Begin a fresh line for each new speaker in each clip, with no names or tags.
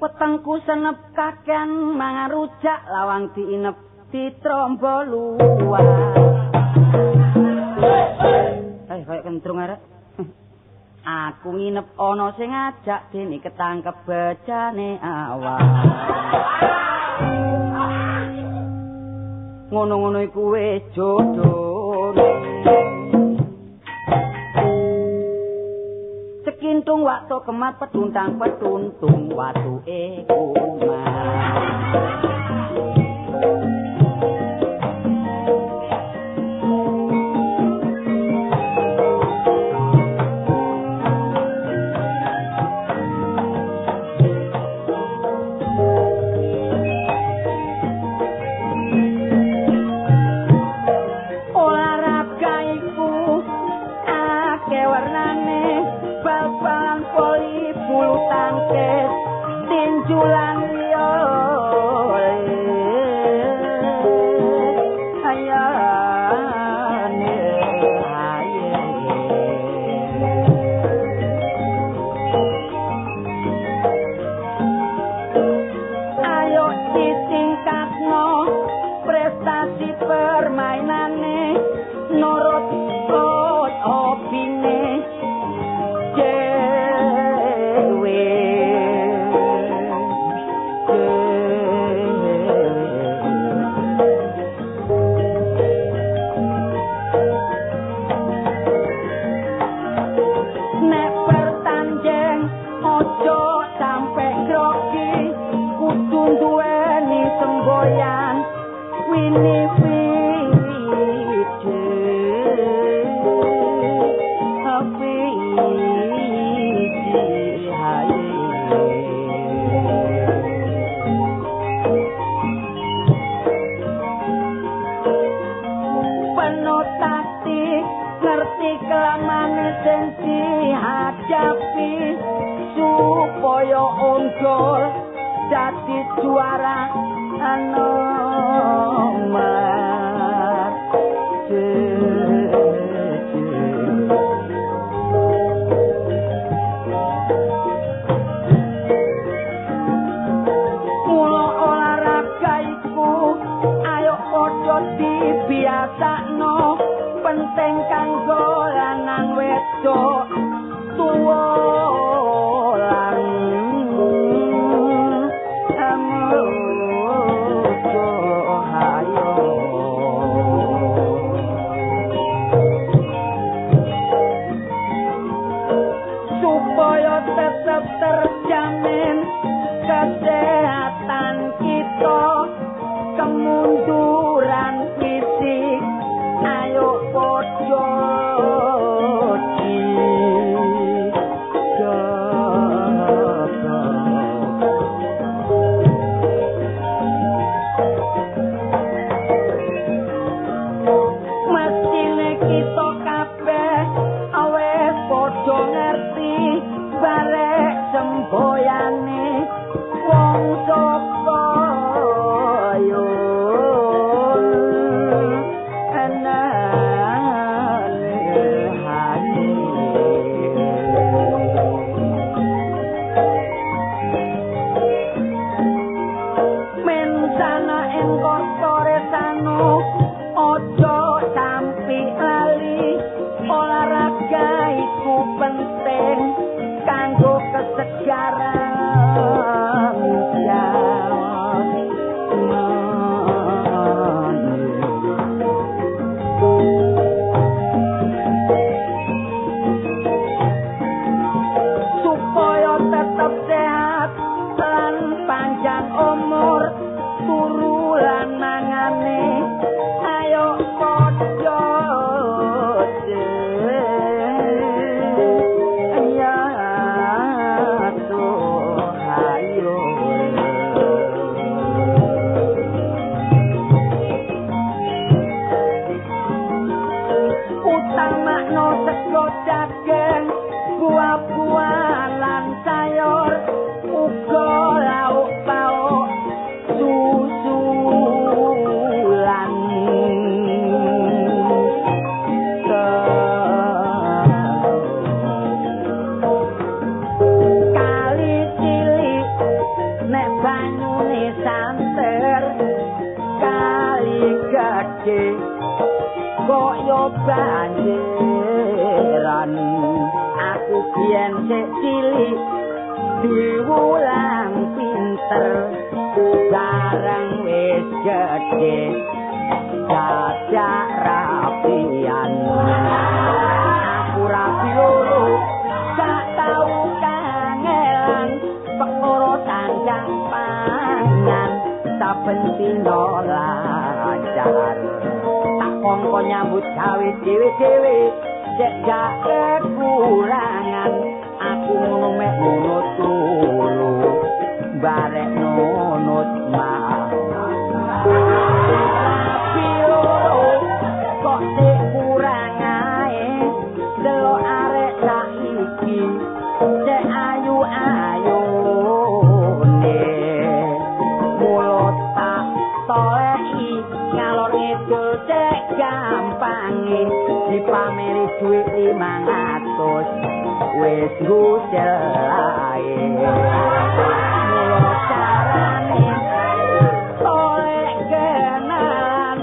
Wetengku senep kakean mangan rujak lawang diinep ditrombo luwak. Kaya kentrung arek. Aku nginep ana sing ngajak dene ketangkep bejane awak. Ngono-ngono iku wis jodone. Cekintung waktu kemat petuntang petuntung watuke kumat. Olahraga iku akeh warnane, bal-balan, voli, bulu tangkis, tinju lan liya. Ayane aye. Ayo ditingkatno prestasi permainane, nurut hobine dhewe. Nek pertanding ojo sampe grogi, kudu duweni semboyan wini wiji. Penuh taktik, ngerti kelamane sing dihadapi, supaya unggul dadi juara nomor siji. Mula olahraga iku ayo padha dibiasakno, penting kanggo lanang wedok, tuwa lan muda. Hayo supaya tetep terjamin kesehatan kita, kemunduran fisik ayo padha dijaga. Mestine kita kabeh awes padha ngerti barek semboyane wong sapa yo enane haye. Men sana ing corpore sano ojo sampe lali, olahraga iku penting kanggo kesegaran jasmani. Supaya tetep sehat lan panjang umur, turu lan mangane ayo padha ayo. Utamakno sego daging Buah-buahan lan sayur uga lauk pauk susu lan kali cilik nek banyune santer, kali gedhe kok yo banjiran. Aku biyen sik cilik diwulang pinter, bareng wis gedhe dadak rapian. Aku rapi loro gak tau kangelan, perkara sandang pangan saben dina lancar. Tak kongko nyambut gawe dhewe-dhewe cek gak kekurangan. Aku ngono mek ngono turu barek nunut mangan. Rapi loro kok sik kurang ae, delok arek saiki cek ayu-ayune. Mulo tak toleki ngalor ngidul cek gampange, dipameri dhuwit 500 wis nguselae. Mulo carane tolek kenalan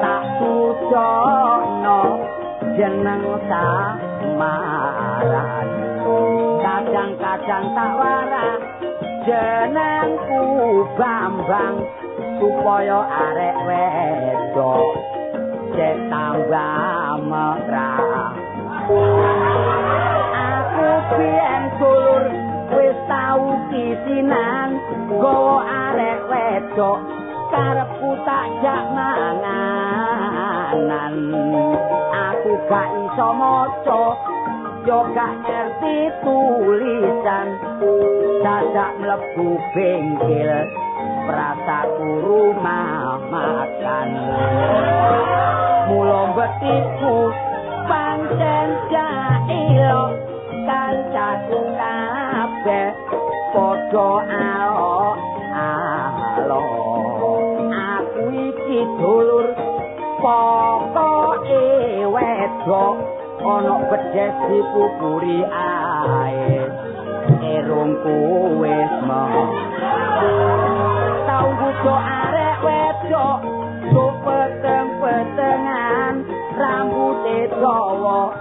tak tujono jeneng samaran. Kadang-kadang tak warak jenengku Bambang supaya arek wedok cek tambah merah. Aku biyen dulur wis tau kisinan nggawa arek wedok karepku tak jak manganan. Aku gak iso maca yo gak ngerti tulisan, dadak mlebu bengkel prasaku rumah makan. Mula betiku pancen jailo, kancaku kabeh padha alok alok. Aku iki dulur pokoke wedok ana bedes dipupuri ae, erungku wis mong. Tau nggodho arek wedok peteng-petengan, rambute dawa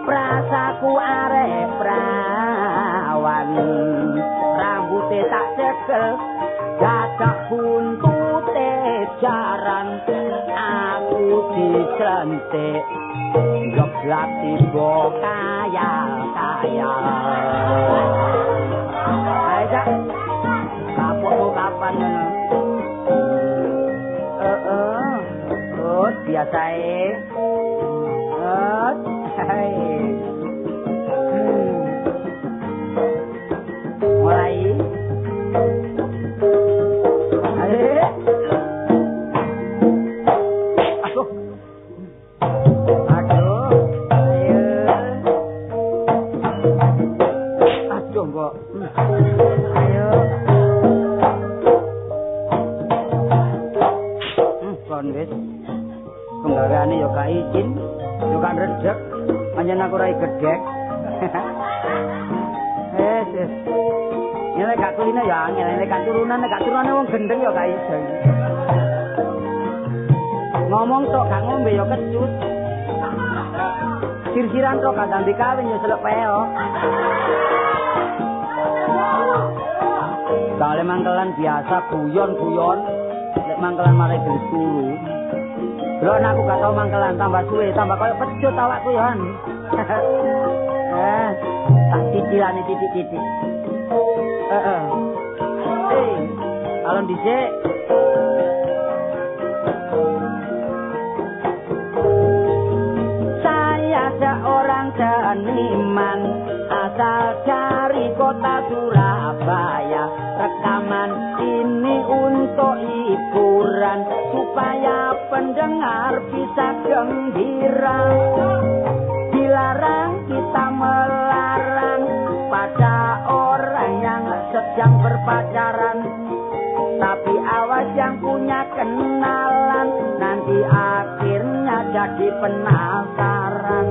prasaku arek prawan. Rambute tak cekel dadak buntute jaran, aku diclentik geblak tiba kayal-kayal. Ayo Cak, kapokmu kapan ngono? Heeh, biasae. Mulai. Aduh. Aduh. Ayo. Aduh, Mbok. Ayo. Kon wis. Penggaweane ya gak izin, ya gak rejek. Pancen aku ora gedhek. Wis, wis. Nek gak kulino ya angel, nek gak turunan, nek gak turunane wong gendeng ya gak iso. Ngomong tok gak ngombe ya kecut. Sir-siran tok gak ndang kawin ya selek peo. Kale mangkelan biasa guyon-guyon, nek mangkelan mare gelis turu. Lho nek aku gak tau mangkelan tambah suwe, tambah koyo pecut awakku ya. Tak cicilane titik-titik. Heeh. Alon dhisik. Saya seorang seniman asal dari kota Surabaya. Rekaman ini untuk hiburan supaya pendengar bisa gembira. Dilarang kita melarang Penasaran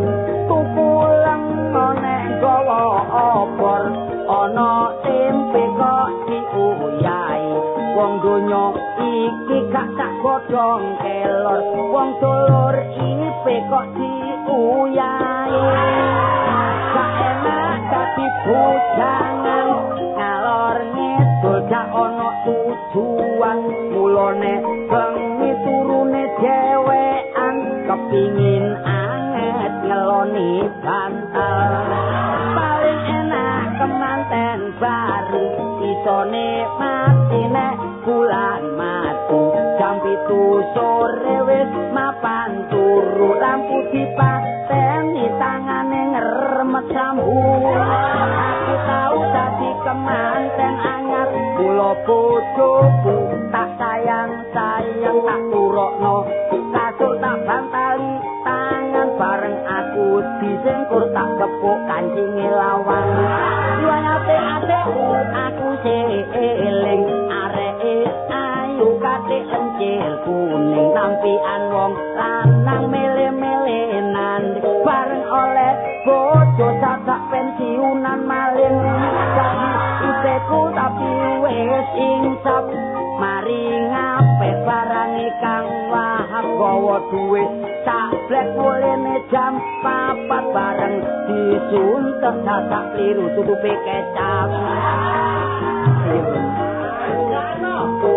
tuku lengo nek gawa obor ana tempe kok diuyahi wong donya iki gak tak godhong kelor wong dulur ipe kok diuyahi gak enak dadi bujangan ngalor ngidul gak ana tujuan mulane bengi turune dhewean kepingin anget ngeloni bantal paling enak kemanten baru isone mati nek bulan madu jam 7 sore wis mapan turu lampu dipateni tangane ngremet jambu aku tau dadi kemanten anyar kula bojoku tak sayang-sayang tak turokno kasur tak bantali tangan bareng aku disengkur tak kepuk kancinge lawang yuwate adekku aku eling areke ayu katik lencir kuning tampian wong lanang mele-melenan bareng oleh bojo sadak pensiunan maling ipeku tapi wis insap mari ngape barange kang wahab gawa dhuwit sak blek mulene jam 4 bareng disuntek dadak kliru tutupe kecap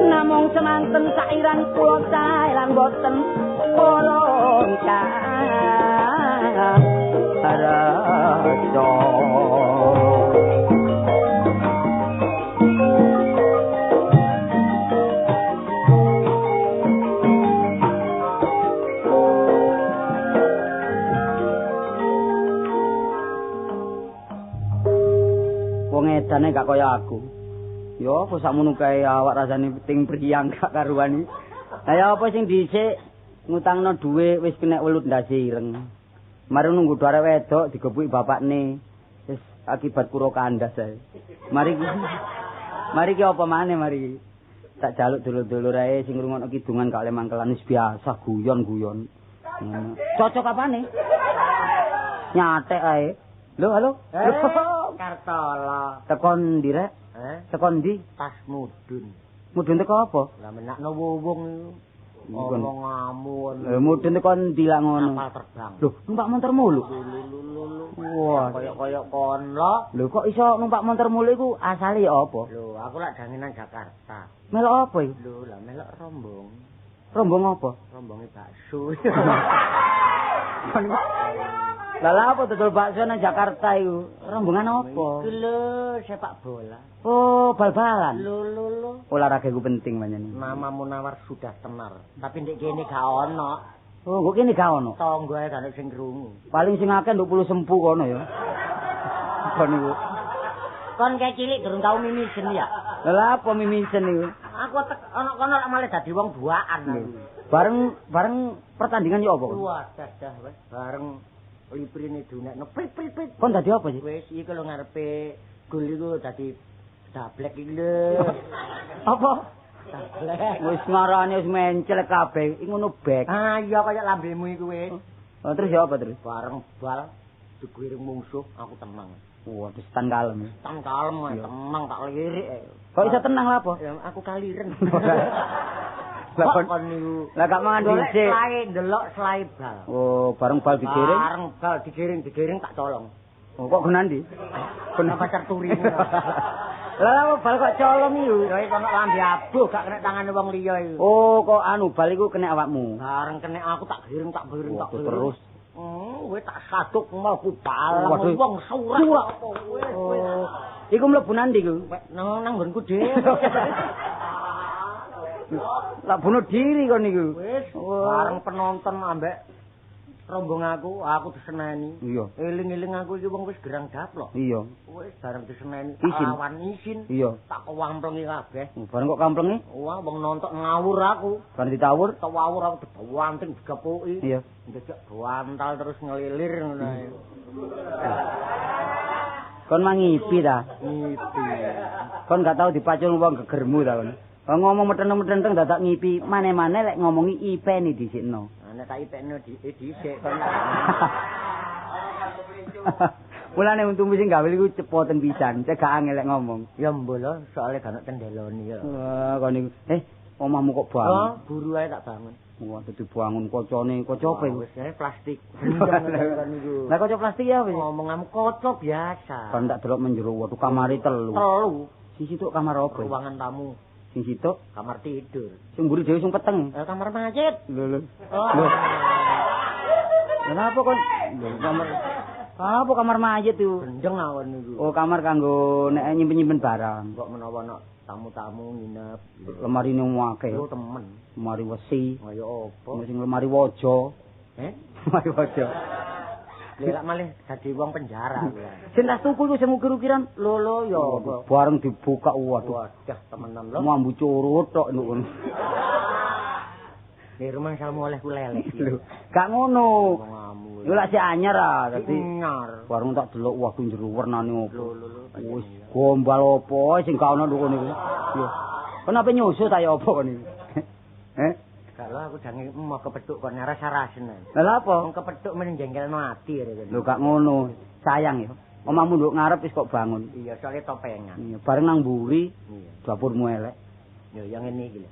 namung semanten sairan kula sae lan boten purun karajo. Wong edane gak kaya aku. Ya apa sakmono kae awak rasane ting priyang gak karuan iki. Lah ya apa sing dhisik ngutangno dhuwit wis kena welut ndase ireng. Mari nunggu arek wedok digebuki bapakne. Wis akibat kuro kandas ae. Mari ki apa maneh mari. Tak jaluk dulur-dulur ae sing ngrungokno kidungan gak oleh mangkelan wis biasa guyon-guyon. Cocok apane? Nyatek ae. Lho, halo.
Kartolo.
Tekon ndi rek? Tekon ndi?
Tas mudun.
Mudun teko apa?
Lah menakno wuwung iku. Omongamu.
Lho mudun teko ndi lak ngono?
Kapal terbang.
Lho, numpak montor mulu.
Wah, kaya-kaya kono.
Lho kok iso numpak montor mulu iku asale ya apa?
Lho, aku lak danginan Jakarta.
Melok apa iku?
Lho, lah melok rombong.
Rombong apa?
Rombonge bakso.
Lah lha apa dodol bakso nang Jakarta iku? Rombongan apa?
Iku lho, sepak bola.
Oh, bal-balan.
Lho lho lho.
Olahraga iku penting pancen.
Nama Munawar sudah tenar, tapi ndek kene gak ono.
Oh, kok kene gak ono?
Tangga ae gak ono sing krungu.
Paling sing akeh nduk puluh sempu kono ya. Kon iku.
Kon kae cilik durung tau mimisen ya.
Lha lha apa mimisen iku?
Aku ono kono lak malah dadi wong buakan aku.
Bareng pertandingan yo apa?
Wah, dah wis bareng liprine dunekno prit prit prit.
Kon dadi apa sih?
Wis iki lho ngarepe gol iku dadi dablek iki lho.
Apa?
Dablek.
Wis ngarane wis menclek kabeh. Iki ngono bek.
Ah iya kaya lambemu iku wis.
Oh, terus ya apa terus?
Bareng bal digiring mungsuh aku tenang.
Wah, terus tan kalem.
Tan kalem, tenang tak lirik.
Kok iso tenang lha apa?
Ya aku kaliren.
Lah kon niku. Lah gak mangan dhisik.
Selae ndelok selae bal.
Oh, bareng bal digiring.
Bareng bal digiring tak colong.
Oh, kok genan ndi?
Kena pacar turi.
Lah lah bal kok colong iku?
Ya iku ono lambe abuh gak kena tangane wong liya iku.
Oh, kok anu bal iku kena awakmu.
Bareng kena aku tak giring tak giring tak giring.
Terus
wis tak saduk mlebu balang wong surak apa wis.
Iku mlebu nandi iku?
Nang nang nggonku dhewe.
Lah bunuh diri kon niku.
Wis bareng penonton ambek rombong aku diseneni.
Iya.
Eling-eling aku iki wong wis gerang daplok.
Iya.
Wis bareng diseneni lawan isin.
Iya.
Tak kewamplongi kabeh.
Bareng kok kamplengi?
Wah, wong nonton ngawur aku.
Bareng ditawur,
tawur aku dibanting digepuki.
Iya.
Ndejek bantal terus ngelilir ngono ae.
Kon mangipi ta?
Ngipi.
Kon gak tau dipacul wong gegermu ta kon. Ngomong meteng-meteng dadak ngipi, mane-mane lek ngomongi ipeni dhisikno.
Nek tak ipekno dhisik kon.
Mulane untung sing gawe iku cepoten pisan, cek gak angel lek ngomong.
Ya mbo lho, soalé gak ono tendelone ya.
Wah, kon niku. Omahmu kok bangun?
Oh, buru ae tak bangun.
Wah, dadi bangun kocone, kaca apa iku?
Wis plastik.
Lah kaca plastik ya wis.
Ngomongamu kaca biasa.
Kon tak delok menjero, waduh kamare telu.
Telu.
Sing situk kamar apa?
Ruangan tamu.
Sing situk
kamar tidur.
Sing mburi dhewe sing peteng.
Kamar mayit.
Lho lho. Lho. Kenapa kon? Lho kamar apa kamar mayit iku?
Gendeng awon niku.
Oh, kamar kanggo nek nyimpen-nyimpen barang.
Kok menawa ana tamu-tamu nginep.
Lemarine akeh.
Yo temen.
Lemari wesi.
Kaya apa?
Sing lemari waja. Lemari waja.
Lha malih dadi wong penjara.
Sing tas tuku iku sing ukir-ukiran.
Lho lho ya apa?
Bareng dibuka waduh.
Wadah temenan lho.
Mambu curut tok nduk kono.
Di rumah salmu oleh ku lelek.
Lho, gak ngono. Iku lak sik anyar ah, dadi
anyar.
Bareng tak delok waduh jero wernane opo.
Lho lho.
Wis gombal opo sing gak ono nduk kono iku. Lho. Kon ape nyusu ta ya apa kon iki?
Kalau aku jange mau kepethuk kok rasa-rasane.
Lha lha apa?
Wong kepethuk men jengkelno ati rek.
Lho gak ngono. Sayang ya. Omahmu nduk ngarep wis kok bangun.
Iya, soalnya topengan.
Iya, bareng nang mburi.
Iya.
Dapurmu elek.
Yo yang ngene iki lho.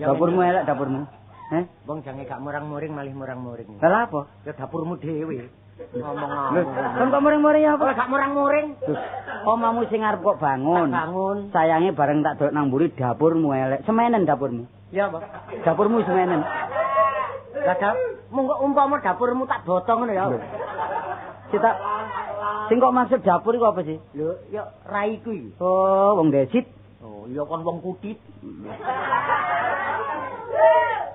Dapurmu elek dapurmu.
Wong jange gak murang-muring malih murang-muring.
Lha lha apa?
Ya dapurmu dhewe. Ngomong-ngomong.
Kon kok muring-muring ya apa?
Gak murang-muring.
Omahmu sing arep kok bangun.
Bangun.
Sayange bareng tak delok nang mburi dapurmu elek. Semenen dapurmu.
Ya apa?
Dapurmu semenen.
Lah monggo umpama dapurmu tak botong ngono ya.
Kita sing kok maksud dapur iku apa sih?
Lho, ya raiku iki.
Oh, wong desit.
Oh, iya kon wong kutit.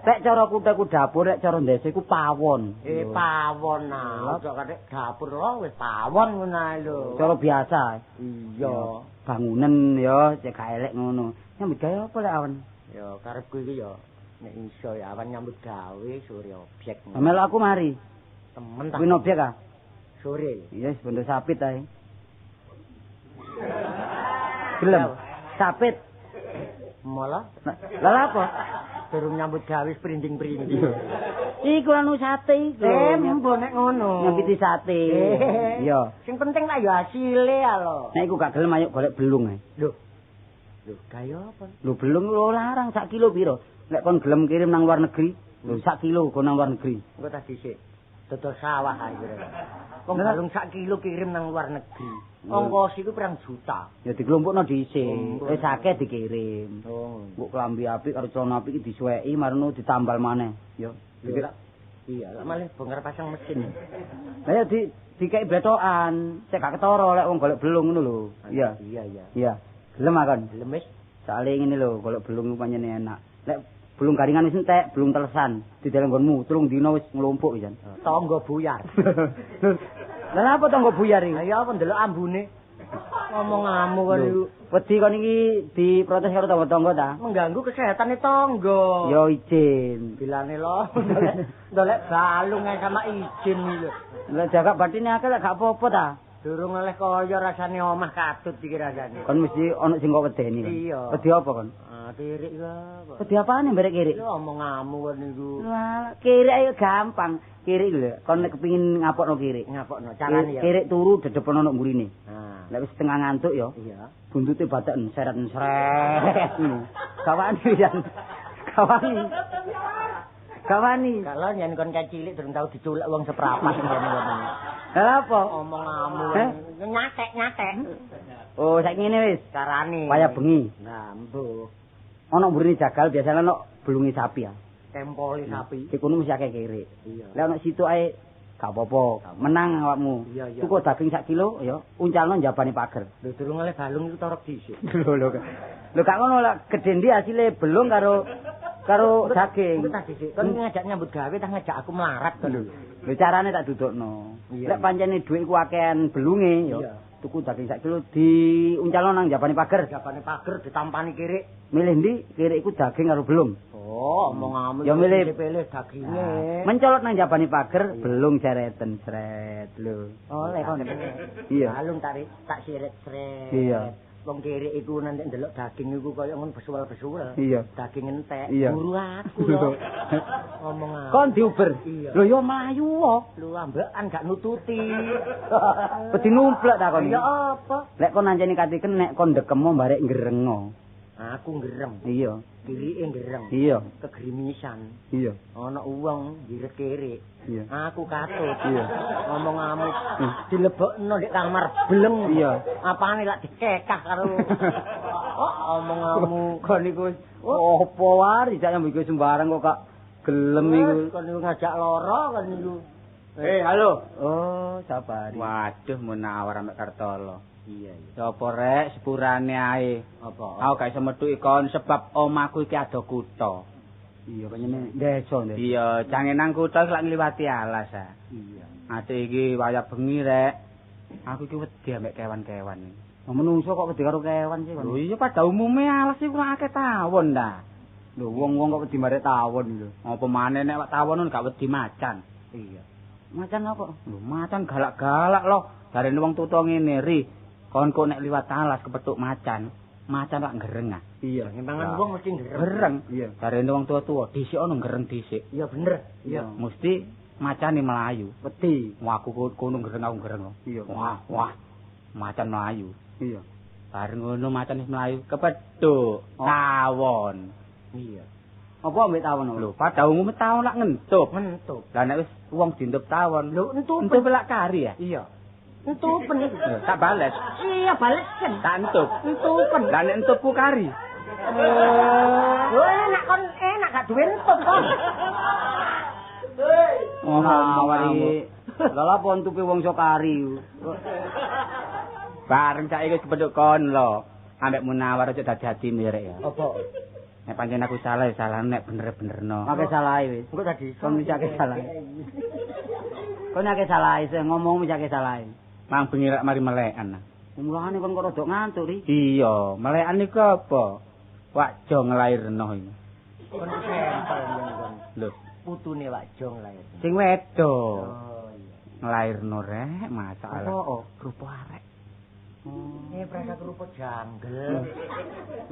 Nek cara kuteku dapur, nek cara ndese iku pawon.
Pawon ah. Aja kathek dapur lho wis pawon ngono ae lho.
Cara biasa.
Iya.
Bangunan ya cek gak elek ngono. Nyambut gawe apa lek awan?
Ya karepku iki ya nek iso ya awan nyambut gawe sore objek.
Melu aku mari.
Temen ta.
Kuwi objek ah?
Sore.
Iya, wis bondo sapit ae. Gelem. Sapit.
Malah.
Lah lha apa?
Durung nyambut gawe prinding-prinding.
Iku anu sate iku.
Mbo nek ngono.
Nyambiti sate. Iya.
Sing penting lak ya asile ya lho.
Nek iku gak gelem ayo golek belung ae.
Lho. Lho, kaya apa?
Lho belung lho larang sak kilo piro? Nek kon gelem kirim nang luar negeri, lho sak kilo go nang luar negeri.
Engko tak dhisik. Dodol sawah ae kira. Wong balung sak kilo kirim nang luar negeri. Ongkos iku pirang juta.
Ya dikelompokno dhisik. Wis akeh dikirim.
Oh.
Mbok klambi apik karo celana apik iki disuweki marno ditambal maneh. Ya.
Iya, lak malih bongkar pasang mesin.
Lah ya dikeki bletokan, cek gak ketara lek wong golek belung ngono lho. Iya.
Iya, iya.
Iya. Gelem akon.
Gelem wis.
Soale ngene lho, golek belung pancene enak. Lek belung garingan wis entek, belung telesan di dalem nggonmu 3 dina wis nglumpuk pisan.
Tangga buyar.
Lah apa tangga buyar iki?
Lah ya apa ndelok ambune. Ngomongamu kon iku.
Wedi kon iki diprotes karo tangga-tangga ta?
Mengganggu kesehatane tangga.
Ya izin.
Bilane lho, ndolek balung ae sama izin iki lho.
Lah jaga batine akeh lek gak apa-apa ta?
Durung oleh kaya rasane omah katut iki rasane.
Kon mesti ana sing kok wedeni kon.
Iya.
Wedi apa kon?
Ah, kirik apa?
Wedi apane mberek kirik?
Lho omongamu kon niku.
Lah, kirik ayo gampang. Kirik lho, kon nek kepengin ngapokno kirik.
Ngapokno carane ya.
Kirik turu dedepen ana mburine.
Ha.
Nek wis setengah ngantuk ya.
Iya.
Buntute batheken seret-seret. Kawani pisan. Kawani. Kawani.
Kalau yen kon cilik durung tau diculek wong seprapat ngene ngono.
Lha apa?
Omongamu nyatek-nyatek.
Oh, saiki ngene wis
carane.
Wayah bengi.
Nah, mbuh.
Ana mburine jagal biasane ana belunge sapi ya.
Tempole sapi.
Iku mesti akeh kirik.
Iya.
Lah ana situ ae gak apa-apa, menang awakmu. Tuku daging sak kilo ya, uncalno njabane pager.
Lho durung oleh balung iku torok dhisik.
Lho lho. Lho gak ngono lek gedhe ndi asile belung karo daging.
Iku tak dhisik. Kon ngajak nyambut gawe ta ngajak aku melarat kon.
Lho carane tak dudukno. Lek pancene dhuwit iku akehan belunge ya. Tuku daging sak kilo diuncalno nang njabane pager.
Njabane pager ditampani kirik.
Milih ndi? Kirik iku daging karo belung.
Oh, omongamu
ya milih
pilih daginge.
Mencolot nang njabane pager, belung sereten seret lho.
Oleh kon.
Iya.
Balung tarik tak siret-seret.
Iya.
Wong kirik iku nanti ndelok daging iku kaya ngono besuwel-besuwel. Daging entek. Buru aku lho. Ngomong aku.
Kon diuber. Lho ya mlayu kok.
Lho ambekan gak nututi.
Wedi numplek ta kon.
Ya apa?
Lek kon ancene kate kenek kon ndekemo barek ngrengo.
Aku ngereng.
Iya.
Kirike ngereng.
Iya.
Kegrimisan.
Iya.
Ana wong ngiret kirik.
Iya.
Aku katut.
Iya.
Ngomong ngamuk. Dilebokno ndek kamar bleng.
Iya.
Apane lak dicekah karo. Oh, omong ngamuk.
Kon niku opo wae dijak nyambut sembarang kok kak gelem iku.
Kon niku ngajak lara kon niku.
Halo. Oh, Sabari.
Waduh Munawar ambek Kartolo.
Iya, iya.
Sapa rek sepurane ae.
Apa?
Aku gak iso metuki kon sebab omahku iki ado kutha.
Iya, kayane desa, Ndek.
Iya, jange nang kutha lak ngliwati alas ah.
Iya.
Ate iki wayah bengi rek. Aku iki wedi ambek kewan-kewan.
Menungso kok wedi karo kewan sih kon.
Lho iya pada umume alas iku akeh tawon ta.
Lho wong-wong kok wedi barek tawon lho.
Apa maneh nek tawon gak wedi macan.
Iya. Macan apa?
Lho macan galak-galak lho. Jarene wong tuwa ngene ri. Kon kok nek liwat alas kepethuk macan, macan lak gereng ah.
Iya,
mangan wong mesti gereng.
Gereng.
Iya.
Jarene wong tuwa-tuwa dhisik ono gereng dhisik.
Iya bener.
Iya.
Mesti macane melayu.
Wedi.
Wah aku kono gereng aku gereng.
Iya.
Wah, wah. Macan melayu.
Iya.
Bareng ngono macan wis melayu kepethuk tawon.
Iya.
Apa ambek tawon?
Lho, pada umume tawon lak ngentup.
Ngentup.
Lah nek wis wong dientup tawon,
lho entup.
Entup lak kari ya?
Iya. Entupen.
Tak bales.
Iya, balesen.
Tak entup.
Entupen.
Lah nek entupku kari.
Lho enak kon enak gak duwe entup kon.
Oh, mawari. Lah lha apa entupe wong iso kari.
Bareng saiki wis kepethuk kon lho. Ambek Munawar aja dadi atine rek ya.
Apa?
Nek pancen aku salah ya salah nek bener-benerno.
Akeh salahe wis.
Engko dadi
kon wis akeh salah. Kon akeh salah sing ngomong wis akeh salah.
Mang bengi rek mari melekan.
Mulane kon kok rada ngantuk ri.
Iya, melekan iku apa? Wak Jo nglairno iki.
Kon sempel ngene kon.
Lho,
putune Wak Jo nglairno.
Sing wedok.
Oh iya.
Nglairno rek, masalah.
Apa?
Rupa arek.
Ini prasa rupa janggel.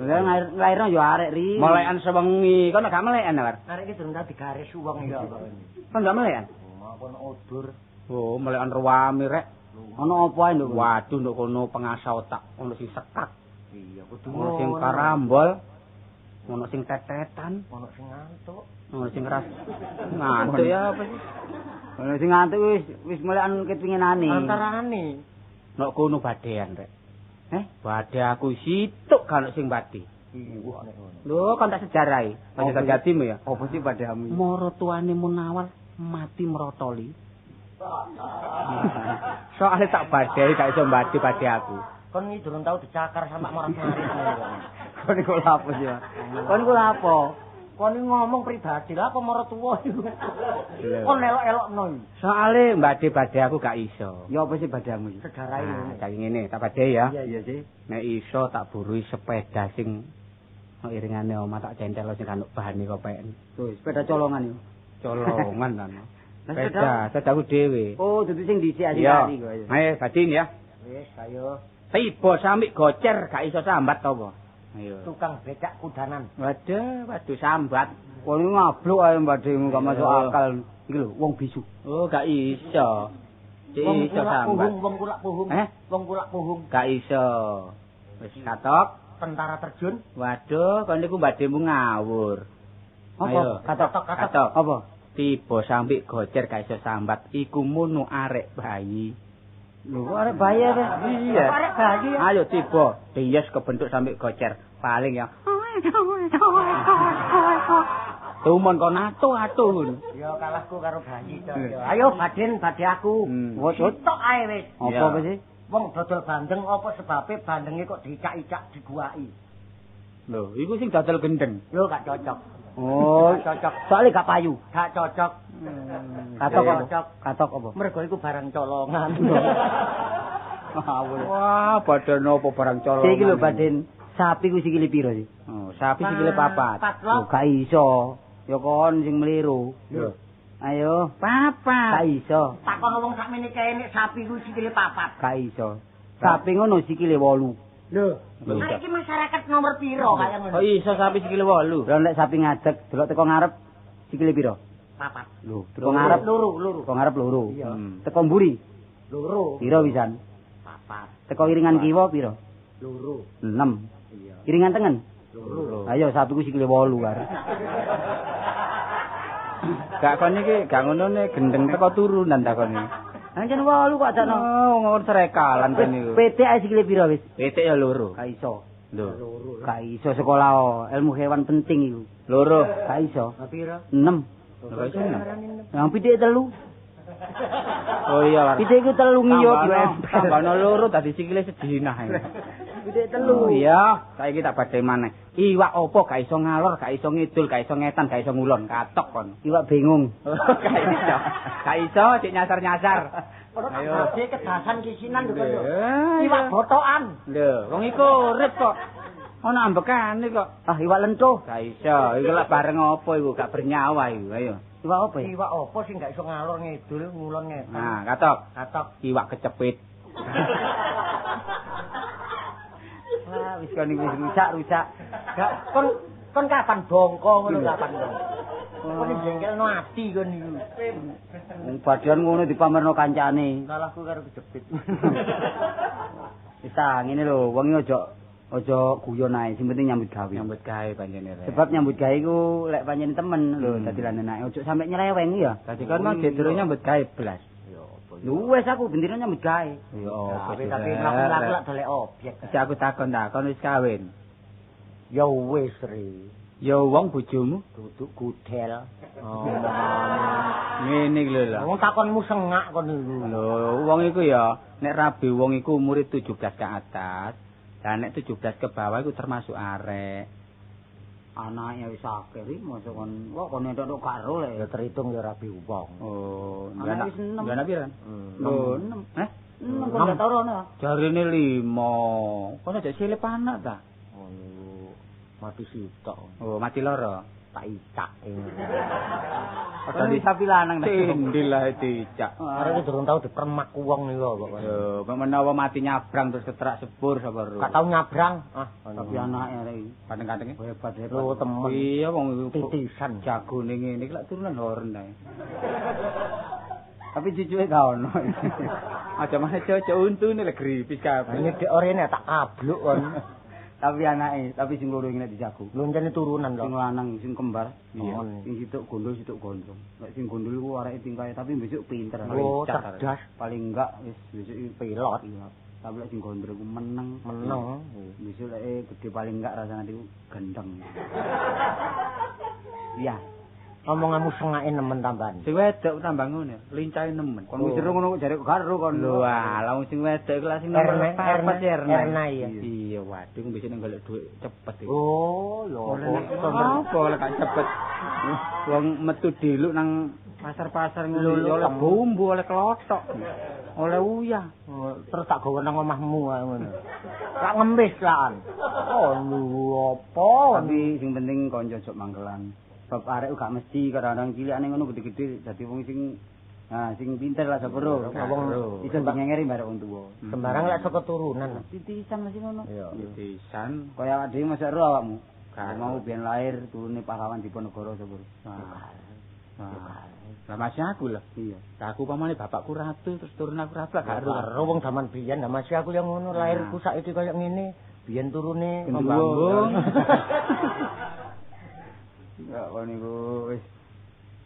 Lha nglairno ya arek ri.
Melekan sewengi, kon gak melekan, War?
Arek iki durung tau digaris wong ya kok.
Kon gak melekan?
Aku ono odur.
Oh, melekan ruame rek.
Ono apa ae nduk?
Waduh nduk kono pengasah otak, ono sing sekak.
Iya, kudu
ono sing karambol, ono sing tetetan,
ono sing ngantuk,
ono sing ras ngantuk ya apa sih?
Ono sing ngantuk wis wis melekan kepinginane.
Antarane.
Nduk kono badean rek.
Eh,
badhe aku situk gak ono sing badhe.
Iya, nek ngono.
Lho, kon tak sejarahi. Pancen dadimu ya.
Apa sih badheamu?
Maratuane Munawar mati mrotoli. Soale tak badhe gak iso mbadhe-badhe aku.
Kon iki durung tau dicakar sama morat-marit.
Kon iku lapo sih, Pak? Kon iku lapo?
Kon iki ngomong pribadi lah apa maratuwa iku. Kon elok-elokno iki.
Soale mbadhe-badhe aku gak iso.
Ya apa sih badheamu iki?
Sejarahe ngene.
Saiki ngene, tak badhe ya.
Iya, iya sih.
Nek iso tak burui sepeda sing iringane omah tak centel sing kanuk bahane kok peken.
Tuh, sepeda colongan iku.
Colongan ta. Sepeda, sepedaku dhewe.
Oh, dudu sing dhisik asli kok.
Ayo, badin ya.
Wis, ayo.
Tiba samik gocer gak iso sambat to apa? Ayo.
Tukang becak kudanan.
Waduh, waduh sambat.
Wong ngabluk ae mbadhemu gak masuk akal. Iki lho, wong bisu.
Oh, gak iso.
Wong
Iso sambat.
Wong kulak puhung.
Eh?
Wong kulak puhung.
Gak iso. Wis katok.
Tentara terjun.
Waduh, kon niku mbadhemu ngawur.
Apa?
Katok, katok.
Apa?
Tiba sampe gocer gak iso sambat iku munu arek bayi.
Lho, arek bayi apa?
Iya.
Arek bayi.
Ayo tiba, bias kebentuk sampe gocer. Paling ya. Tumon kon atuh-atuh ngono.
Ya kalahku karo bayi to. Ayo baden badhe aku. Sitok ae wis.
Apa sih?
Wong dodol bandeng apa sebabe bandenge kok dicak-icak diguaki.
Lho, iku sing dodol gendeng.
Lho gak cocok.
Oh,
cocok.
Soale gak payu.
Gak cocok.
Katok apa? Katok apa?
Mergo iku barang colongan.
Wah, badan apa barang colongan?
Iki lho baden sapi ku sikile piro sih?
Oh, sapi sikile papat.
Lho gak iso. Ya kon sing meliru.
Lho.
Ayo,
papat.
Gak iso.
Takon wong sakmene kae nek sapi ku sikile papat.
Gak iso. Sapi ngono sikile 8.
Lho, arek iki masyarakat nomor piro kaya ngono?
Kok iso sapi sikile 8?
Lha nek sapi ngadeg delok teko ngarep sikile piro?
4.
Lho, teko ngarep
loro, loro.
Teko ngarep loro.
Iya.
Teko mburi?
Loro.
Piro pisan?
4.
Teko iringan kiwa piro?
Loro.
6.
Iya.
Iringan tengen?
Loro.
Ayo sapiku sikile 8 kar.
Gak kon iki gak ngono ne gendeng teko turunan takon iki.
Ancen 8 kok adakno.
Oh, ngono serekalan kan niku.
Pitik ae sikile piro wis?
Pitik ya loro.
Gak iso.
Lho,
Loro.
Gak iso sekolah oh. Ilmu hewan penting iku.
Loro.
Gak iso.
Piro?
6.
Lho kok iso 6?
Yang pitik 3.
Oh iya.
Pitik iku 3 ngiyo
tambahno loro dadi sikile sedinah iki.
Pitik 3.
Oh iya, saiki tak badhe maneh. Iwak opo gak iso ngalor, gak iso ngidul, gak iso ngetan, gak iso ngulon, katok kon.
Iwak bingung.
Gak iso. Gak iso cek nyasar-nyasar.
Ayo. Badhe kedasan kisinan lho kon. Iwak botokan.
Lho, wong iku urip kok. Ono ambekane kok.
Ah, iwak lentuh.
Gak iso. Iku lak bareng opo iku gak bernyawa iku. Ayo.
Iwak opo ya?
Iwak opo sing gak iso ngalor ngidul, ngulon ngetan.
Nah, katok.
Katok.
Iwak kecepit.
Wah, wis kon iki rusak-rusak.
Gak kon kapan bongko ngono kapan kon. Kon jengkelno ati kon niku.
Wong badan ngono dipamerno kancane.
Salahku karo kejepit.
Wis ta ngene lho, wong iki aja guyon ae, sing penting nyambut gawe.
Nyambut gawe pancene rek.
Sebab nyambut gawe iku lek pancen temen lho dadi lan enake, aja sampe nyeleweng ya.
Dadi kon mau durung nyambut gawe blas.
Lho wis aku bendina nyambut gawe.
Ya apa
tapi mlaku-mlaku lak dolek objek.
Wis aku takon ta, kon wis kawin.
Ya wis ri.
Ya wong bojomu
duduk gudel. Oh.
Ngene iki lho.
Wong takonmu sengak kon niku.
Lho, wong iku ya nek rabi wong iku umure 17 ke atas. Lah nek 17 ke bawah iku termasuk arek.
Anake wis akeh iki mosok kon kok kon entuk karo le.
Ya terhitung ya rabi wong.
Oh,
anak wis 6.
Lha anak piran?
Lho 6. Heh? 6 kok gak tau rono.
Jarine 5. Kon aja silip anak ta?
Oh, mati sitok.
Oh, mati loro.
Tak icak.
Padahal sapi lanang ta.
Tindil lah dicak.
Arek iki durung tau dipermak wong niku kok.
Yo, menawa mati nyabrang terus ketrak sepur sapa ro.
Gak tau nyabrang. Ah,
tapi anake arek iki
kanteng-kantenge
hebat-hebat.
Lho temen.
Iya wong iku
titisan
jagone ngene iki lak turunan horen ta.
Tapi cucuke gak ono.
Aja maneh cocok untune lek gripis kabeh.
Nyedek orene tak kabluk kon.
Tapi anake, tapi sing loro iki nek dijago.
Lho encene turunan lho.
Sing lanang sing kembar,
iya.
Sing situk gondol situk gondrong. Nek sing gondol iku areke tingkahe tapi besok pinter.
Oh, cerdas.
Paling enggak wis besok iki
pilot.
Iya. Tapi lek sing gondrong iku meneng.
Meneng.
Besok lek gede paling enggak rasane iku gendeng. Iya.
Omonganmu sengake nemen tambahan.
Sing wedok tambah ngene, lincahe nemen.
Kon wis seru ngono jare karo kon.
Lho alah wong sing wedok iku lak sing nomor 4
Erna iya.
Iya, waduh iku biasane golek dhuwit cepet iki.
Oh, lho.
Apa lek gak cepet. Wong metu diluk nang pasar-pasar ngono oleh bumbu, oleh klothok, oleh uyah.
Terus tak gawe nang omahmu ae ngono. Lak ngemis lan. Oh, lho apa?
Tapi sing penting kanca ojo mangkelan. Sebab arek gak mesti kadang-kadang cilikane ngono gede-gede dadi wong sing nah sing pinter lah sapa ro.
Wong
iso ngengeri barek wong tuwa.
Sembarang lek saka turunan.
Titisan mesti ngono.
Iya,
titisan.
Kaya awak dhewe mosok ro awakmu. Gak mau biyen lahir turune pahlawan Diponegoro sapa ro.
Lah masih aku lah.
Iya.
Lah aku pamane bapakku ratu terus turun aku ratu lah gak
ro wong jaman biyen lah masih aku yang ngono lahirku saiki kaya ngene biyen turune
pembanggung.
Ya kon niku wis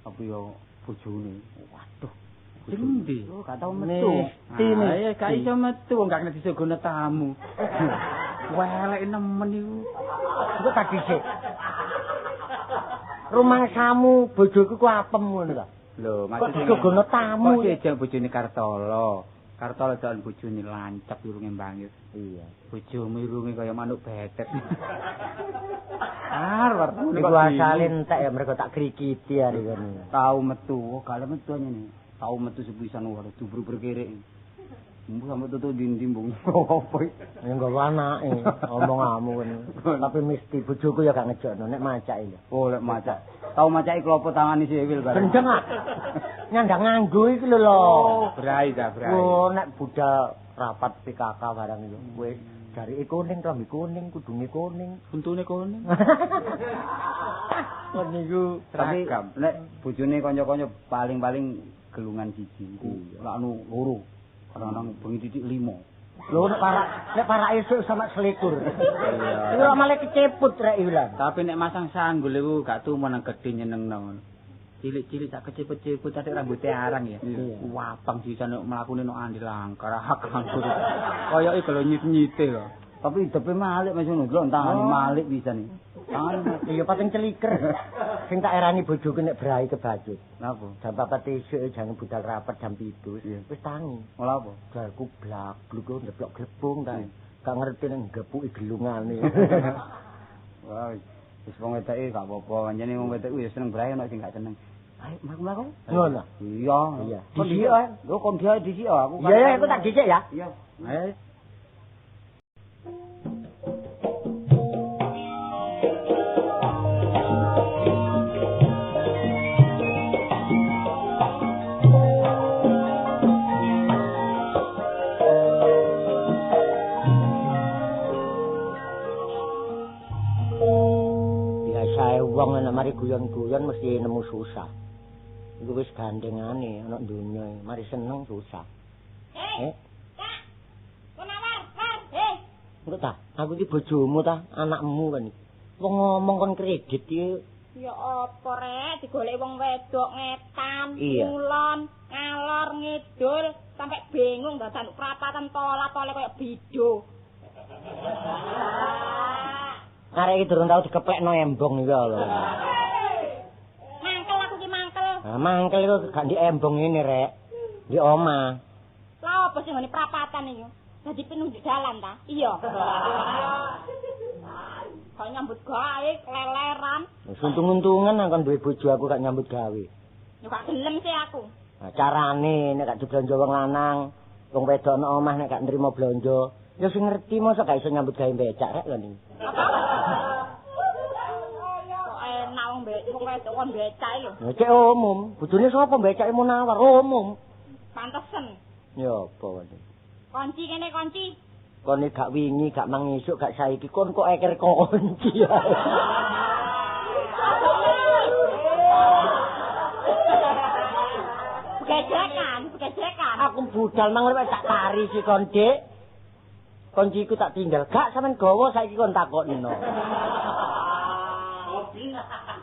apa ya bojone. Waduh.
Sing ndi?
Oh, gak tau metu.
Ah, gak iso metu wong gak kena disogono tamu. Welek nemen iku.
Kok tak dhisik. Rumangsamu bojoku ku apem ngono ta?
Lho,
kok disogono tamu.
Kok jejak bojone Kartolo. Kartolo doan bojone lancep irunge bangit.
Iya.
Bojomu irunge kaya manuk betet. Arep
niku asale entek ya mergo tak krikiti ari kono.
Tau metu, oh gak metu ngene. Tau metu sepisan wae dubru berkerek. Mbuh sampe tutu dindimbung. Apa iki?
Ya nggawa anake, omonganmu kono. Tapi mesti bojoku ya gak ngejokno nek macake ya.
Oh, lek macak. Tau macake klopo tangane siwil bareng.
Gendeng ah. Nyandang nganggo iki lho lho.
Brai ta, brai.
Oh, nek budal rapat PKK barang itu wis Jarike kuning, klambi kuning, kudunge kuning,
untune kuning.
Kon niku
tapi nek bojone kanca-kanca paling-paling gelungan siji iku lak anu loro. Kadang-kadang bengi titik 5.
Lho nek parak esuk sama selikur. Iya. Iku malah keceput rek iku lan.
Tapi nek masang sanggul iku gak tumen nang gedhe nyenengno ngono. Cilik-cilik sak kecepet-cepet atik rambute arang ya. Wapang sisan nek mlakune nok andil langkar angkur. Koyoke gelo nyit-nyite lho.
Tapi idepe malik Mas ngono, delok tangane malik pisan iki. Tangane
iya pating celiker. Sing tak erani bojoku nek brai kebacut.
Napa?
Jam 4 esuk jangan budal rapat jam 7. Wis tangi.
Ora apa?
Jarku blak-bluk ndeblok glepung ta. Gak ngerti nek nggepuki gelungane.
Wah, wis wong wedake gak apa-apa. Pancene wong wedok ya seneng brai ana sing gak seneng. Ayo mlaku-mlaku.
Ngono.
Iya.
Iya. Dhisik ae.
Lho kon dia dhisik aku.
Iya, aku tak dhisik ya.
Iya. Ayo.
Wong nek mari guyon-guyon mesti nemu susah. Iku wis gandengane ana donya, mari seneng susah.
Hei. Kak. Munawar, war, hei.
Engko ta, aku iki bojomu ta, anakmu kan. Wong ngomong kon kredit iki.
Ya apa rek, digoleki wong wedok ngetan, ngulon, ngalor ngidul, sampai bingung dadan prapatan tola-tole koyo bido.
Arek iki durung tau dikeplekno embong iki lho.
Mangkel aku ki mangkel.
Ha mangkel iku gak ndi embong ngene rek. Ndi omah.
Lah apa sing ngene prapatan iki? Dadi penunjuk dalan ta? Iya. Kok nyambut gawe keleleran.
Wis untung-untungan nang kon duwe bojo aku gak nyambut gawe.
Yo gak gelem sih aku.
Nah, carane nek gak diblonjo wong lanang, wong wedok nang omah nek gak nrimo blonjo, ya sing ngerti mosok gak iso nyambut gawe becak rek lho niki.
Kok enak wong wedok kon becak lho.
Ya cek umum, bojone sapa becake Munawar umum.
Pantesen.
Ya apa wae.
Kunci kene kunci.
Kon gak wingi, gak mang esuk, gak saiki kon kok eker kunci.
Begejekan, begejekan.
Aku budal mang lewat tak tari si kon, Dik. Kunciku tak tinggal. Gak sampean gawa saiki kon takokno.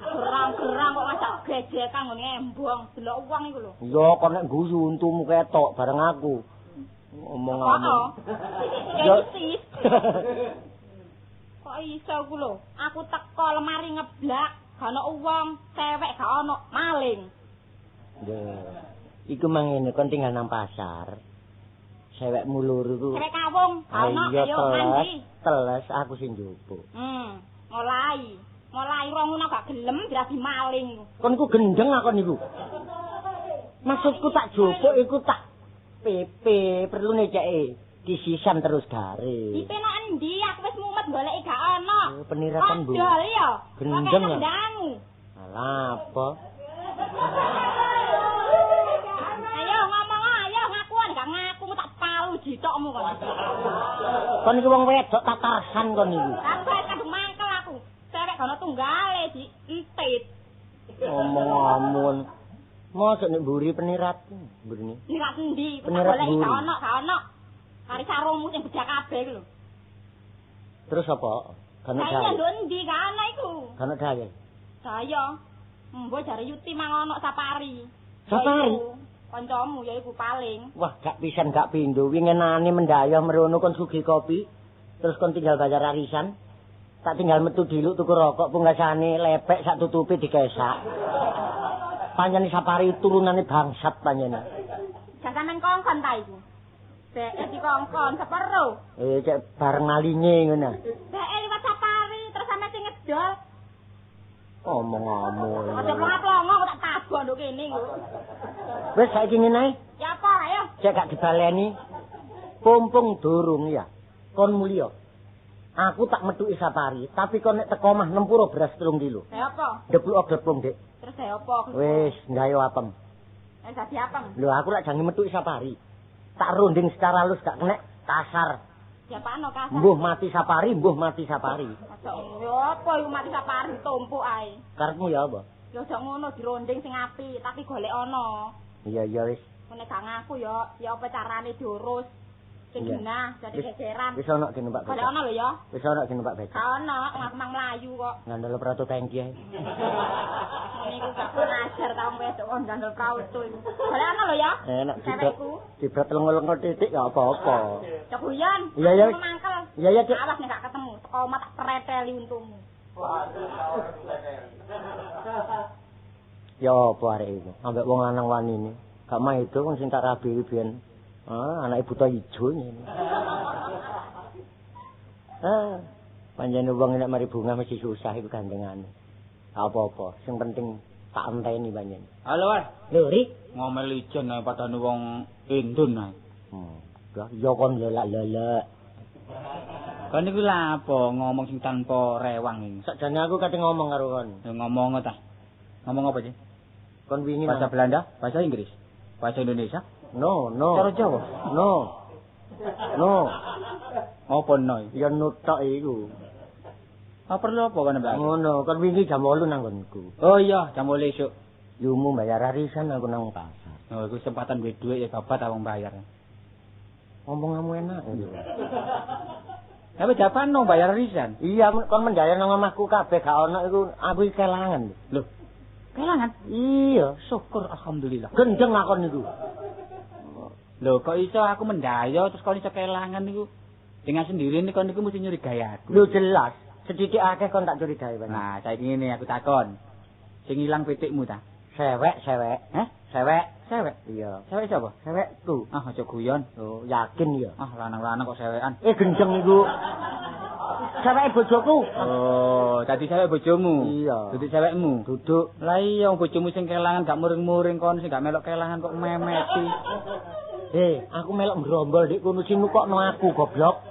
Gerang-gerang kok ngajak gejekan ngene embong, delok wong iku lho.
Iya, kon nek guyu untumu ketok bareng aku. Omong-omong.
Ya isis. Kok iso ku lho? Aku teko lemari ngeblak, gak ono wong, cewek gak ono, maling.
Lho, iku mangene kon tinggal nang pasar. Cewekmu loro ku.
Cewek kawung, gak ono, ayo mandi.
Teles aku sing njupuk.
Mulai. Mulai rong ngono gak gelem dirabi maling.
Kon iku gendeng aku niku. Maksudku tak jupuk iku tak PP perlune ceke disisan terus gare.
IP nok endi? Aku wis mumet goleki gak ono.
Peniratan Bu.
Odol ya.
Gendeng ya. Alah apa?
Ayo ngomong ayo ngaku gak ngaku tak palu jitokmu kon.
Kon iki wong wedok tatarsan kon niku.
Kabeh kadung mangkel aku. Cewek gak ono tunggale di entit.
Omong-omong. Mosok nek mburi penirat mburine.
Penirat endi? Goleki gak ono, gak ono. Kari sarungmu sing bedak kabeh iku lho.
Terus apa? Gak ono daya.
Lho endi gak ono iku?
Gak ono daya.
Daya. Mbok jare Yuti mang ono Sapari.
Sapari?
Kancamu ya iku paling.
Wah, gak pisan gak pindho. Winginane mendayah merono kon sugih kopi, terus kon tinggal bayar arisan. Tak tinggal metu diluk tuku rokok pungkasane lepek sak tutupi dikesak. Panjane Sapari turunane bangsat panjane.
Sampeyan kongkon ta iku? Beke dikongkon sepero.
Cek bareng malinge ngono.
Beke liwat Sapari terus sampe sing ngedol.
Omong-omong.
Aja plonga-plongo kok tak tabok nduk kene engko.
Wis saiki ngene ae.
Ya apa ayo.
Cek gak dibaleni. Pumpung durung ya. Kon mulya. Aku tak metuki Sapari, tapi kon nek teko omah nempuro beras 3 kilo.
Ya apa?
Ndepluk glepung, Dik.
Terus ya apa?
Wis, gawe apem.
Wis dadi apem.
Lho, aku lak jange metuki Sapari. Tak runding secara halus gak kena kasar.
Japano kasar.
Mbuh mati sapari, mbuh mati sapari.
Aja yo apa iku mati sapari tumpuk ae.
Karepmu ya apa?
Ya aja ngono dironding sing apik, tapi golek ana.
Iya iya wis.
Nek gak ngaku ya, ya apa carane diurus sing genah dadi gegeran.
Wis ana ki numpak becak.
Golek ana lho ya.
Wis ana ki numpak becak.
Gak ana, aku mang mlayu kok.
Ngandel prauto tangki ae.
Niku gak ngajar ta wong wedok kok ngandel prauto iku. Golek ana lho ya.
Enak dibrat lengo-lengo titik gak apa-apa.
Cok guyon.
Iya iya.
Mangkel.
Iya iya.
Awas nek gak ketemu, teko omah tak preteli untumu.
Ya apa arek iku? Ambek wong lanang wanine. Gak maido wong sing tak rabi biyen. Ah, anake buta ijo ngene. Ah, pancen wong nek mari bunga mesti susah iku gandengane. Gak apa-apa, sing penting tak enteni pancen.
Halo, War.
Lho, Ri,
ngomel ijen ae padane wong Indun ae.
Ya ya kon lelak-lelek.
Kon niku lha apa ngomong sing tanpa rewang iki?
Sakjane aku kate ngomong karo kon.
Ya ngomong ta. Ngomong apa sih?
Kon wingi
bahasa Belanda, bahasa Inggris, bahasa Indonesia?
No, no.
Cara Jawa?
No. No.
Apa no?
Ya nutok iku.
Apa perlu apa kon mbak?
Ngono, kon wingi jam 8 nang nggonku.
Oh iya, jam 8 esuk.
Yumu bayar arisan aku nang pasar.
Oh, iku kesempatan duwe dhuwit ya babat wong bayar.
Ngomong-ngomong enak.
Tapi japan no bayar arisan?
Iya, kon mendayar nang omahku kabeh gak ono iku aku iki kelangan.
Lho. Kelangan?
Iya,
syukur alhamdulillah.
Gendeng akon niku.
Lho, kok iso aku mendayo terus kon iso kelangan niku? Dengan sendiri niku kon niku mesti nyurigai aku.
Lho jelas, sedikit akeh kon tak curigai, Pak.
Nah, saiki ngene aku takon. Sing ilang pitikmu ta?
Sewek, sewek.
Heh?
Sewek,
sewek.
Iya.
Sewek sapa?
Sewekku.
Ah, aja guyon.
Lho, yakin ya.
Ah, lanang-lanang kok sewekan.
Gendeng iku. Seweke bojoku.
Oh, dadi sewek bojomu.
Iya.
Duduk sewekmu.
Duduk.
Lah iya bojomu sing kelangan gak muring-muring kon sing gak melok kelangan kok memeti.
Aku melok ngrombol dik kono sing nukokno aku goblok.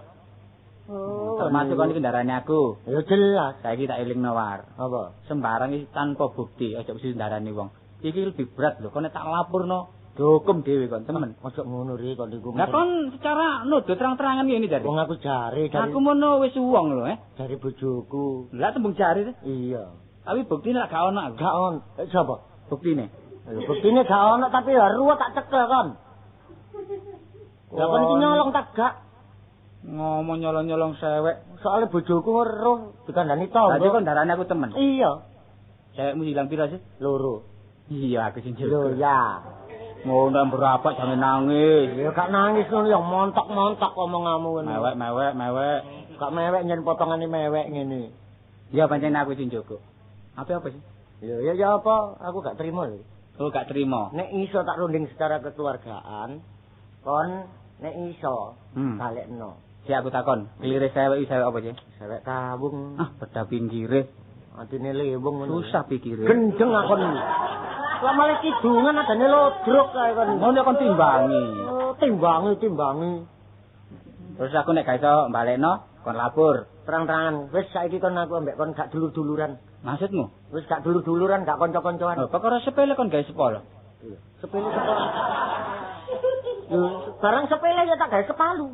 Oh, termasuk kon iki ndarani aku.
Ya jelas.
Saiki tak elingno War.
Apa?
Sembarang iki tanpa bukti, aja mesti ndarani wong. Iki lebih berat lho, kon nek tak laporno dihukum dhewe kon, temen.
Aja ngono ri kon niku.
Lah kon secara nuduh terang-terangan ngene jare.
Wong aku jare jare.
Aku mono wis wong lho,
Jare bojoku.
Lah tembung jare.
Iya.
Tapi buktine lak gak ono aku.
Gak ono. Sapa?
Buktine.
Lho buktine gak ono tapi ya ruwet tak cekel kon. Lah kon iki nyolong tak gak?
Ngomong nyolong-nyolong sewek.
Soale bojoku weruh dikandani tangga.
Dadi kon ndarani aku temen.
Iya.
Sewekmu ilang pira sih?
Loro.
Iya aku sing
Lho ya.
Ngono berapa jangan nangis.
Ya gak nangis ngono ya montok-montok omonganmu ngono.
Mewek mewek mewek.
Gak mewek nyen potongane mewek ngene.
Ya pancen aku sing jogo. Apa sih?
Ya ya ya apa? Aku gak terima lho.
Oh gak terima.
Nek iso tak runding secara kekeluargaan, kon nek iso balekno.
Si aku takon, klire sewek iki sewek apa sih?
Sewek kawung.
Ah, beda pinggire.
Atine lewung ngono.
Susah pikire.
Gendeng akon iki. Lah malah kidungan adane lodrok kae kon.
Ngono kon timbangi.
Oh, timbangi.
Terus aku nek gak iso balekno, kon lapor.
Terang-terangan. Wis saiki kon aku ambek kon gak dulur-duluran.
Maksudmu?
Wis gak dulur-duluran, gak kanca-kancoan.
Lho, perkara sepele kon gawe sepolo.
Iya. Sepele sepolo. Barang sepele ya tak gawe sepalu.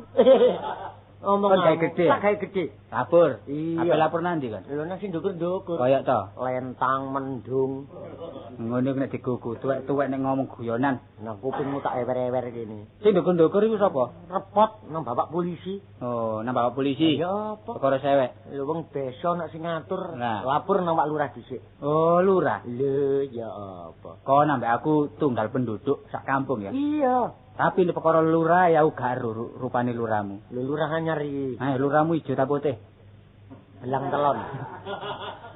Omong
kon gawe gedhe.
Tak gawe gedhe.
Lapor.
Iya.
Apa lapor nanti kon?
Lho nang sing ndukur-ndukur.
Kaya to?
Lentang mendung.
Ngono nek digugu, tuwek-tuwek nek ngomong guyonan.
Nang kupingmu tak ewer-ewer kene.
Sing ndukur-ndukur iku sapa?
Repot nang bapak polisi.
Oh, nang bapak polisi.
Ya apa?
Perkara sewek.
Lho wong desa nek sing ngatur,
Nah.
lapor nang Pak Lurah dhisik.
Oh, lurah.
Lho ya apa?
Kon ambek aku tunggal penduduk sak kampung ya.
Iya.
Tapi nek perkara lurah ya aku gak rupane lurahmu.
Lho lurah anyar iki.
Eh, lurahmu ijo ta putih?
Belang telon.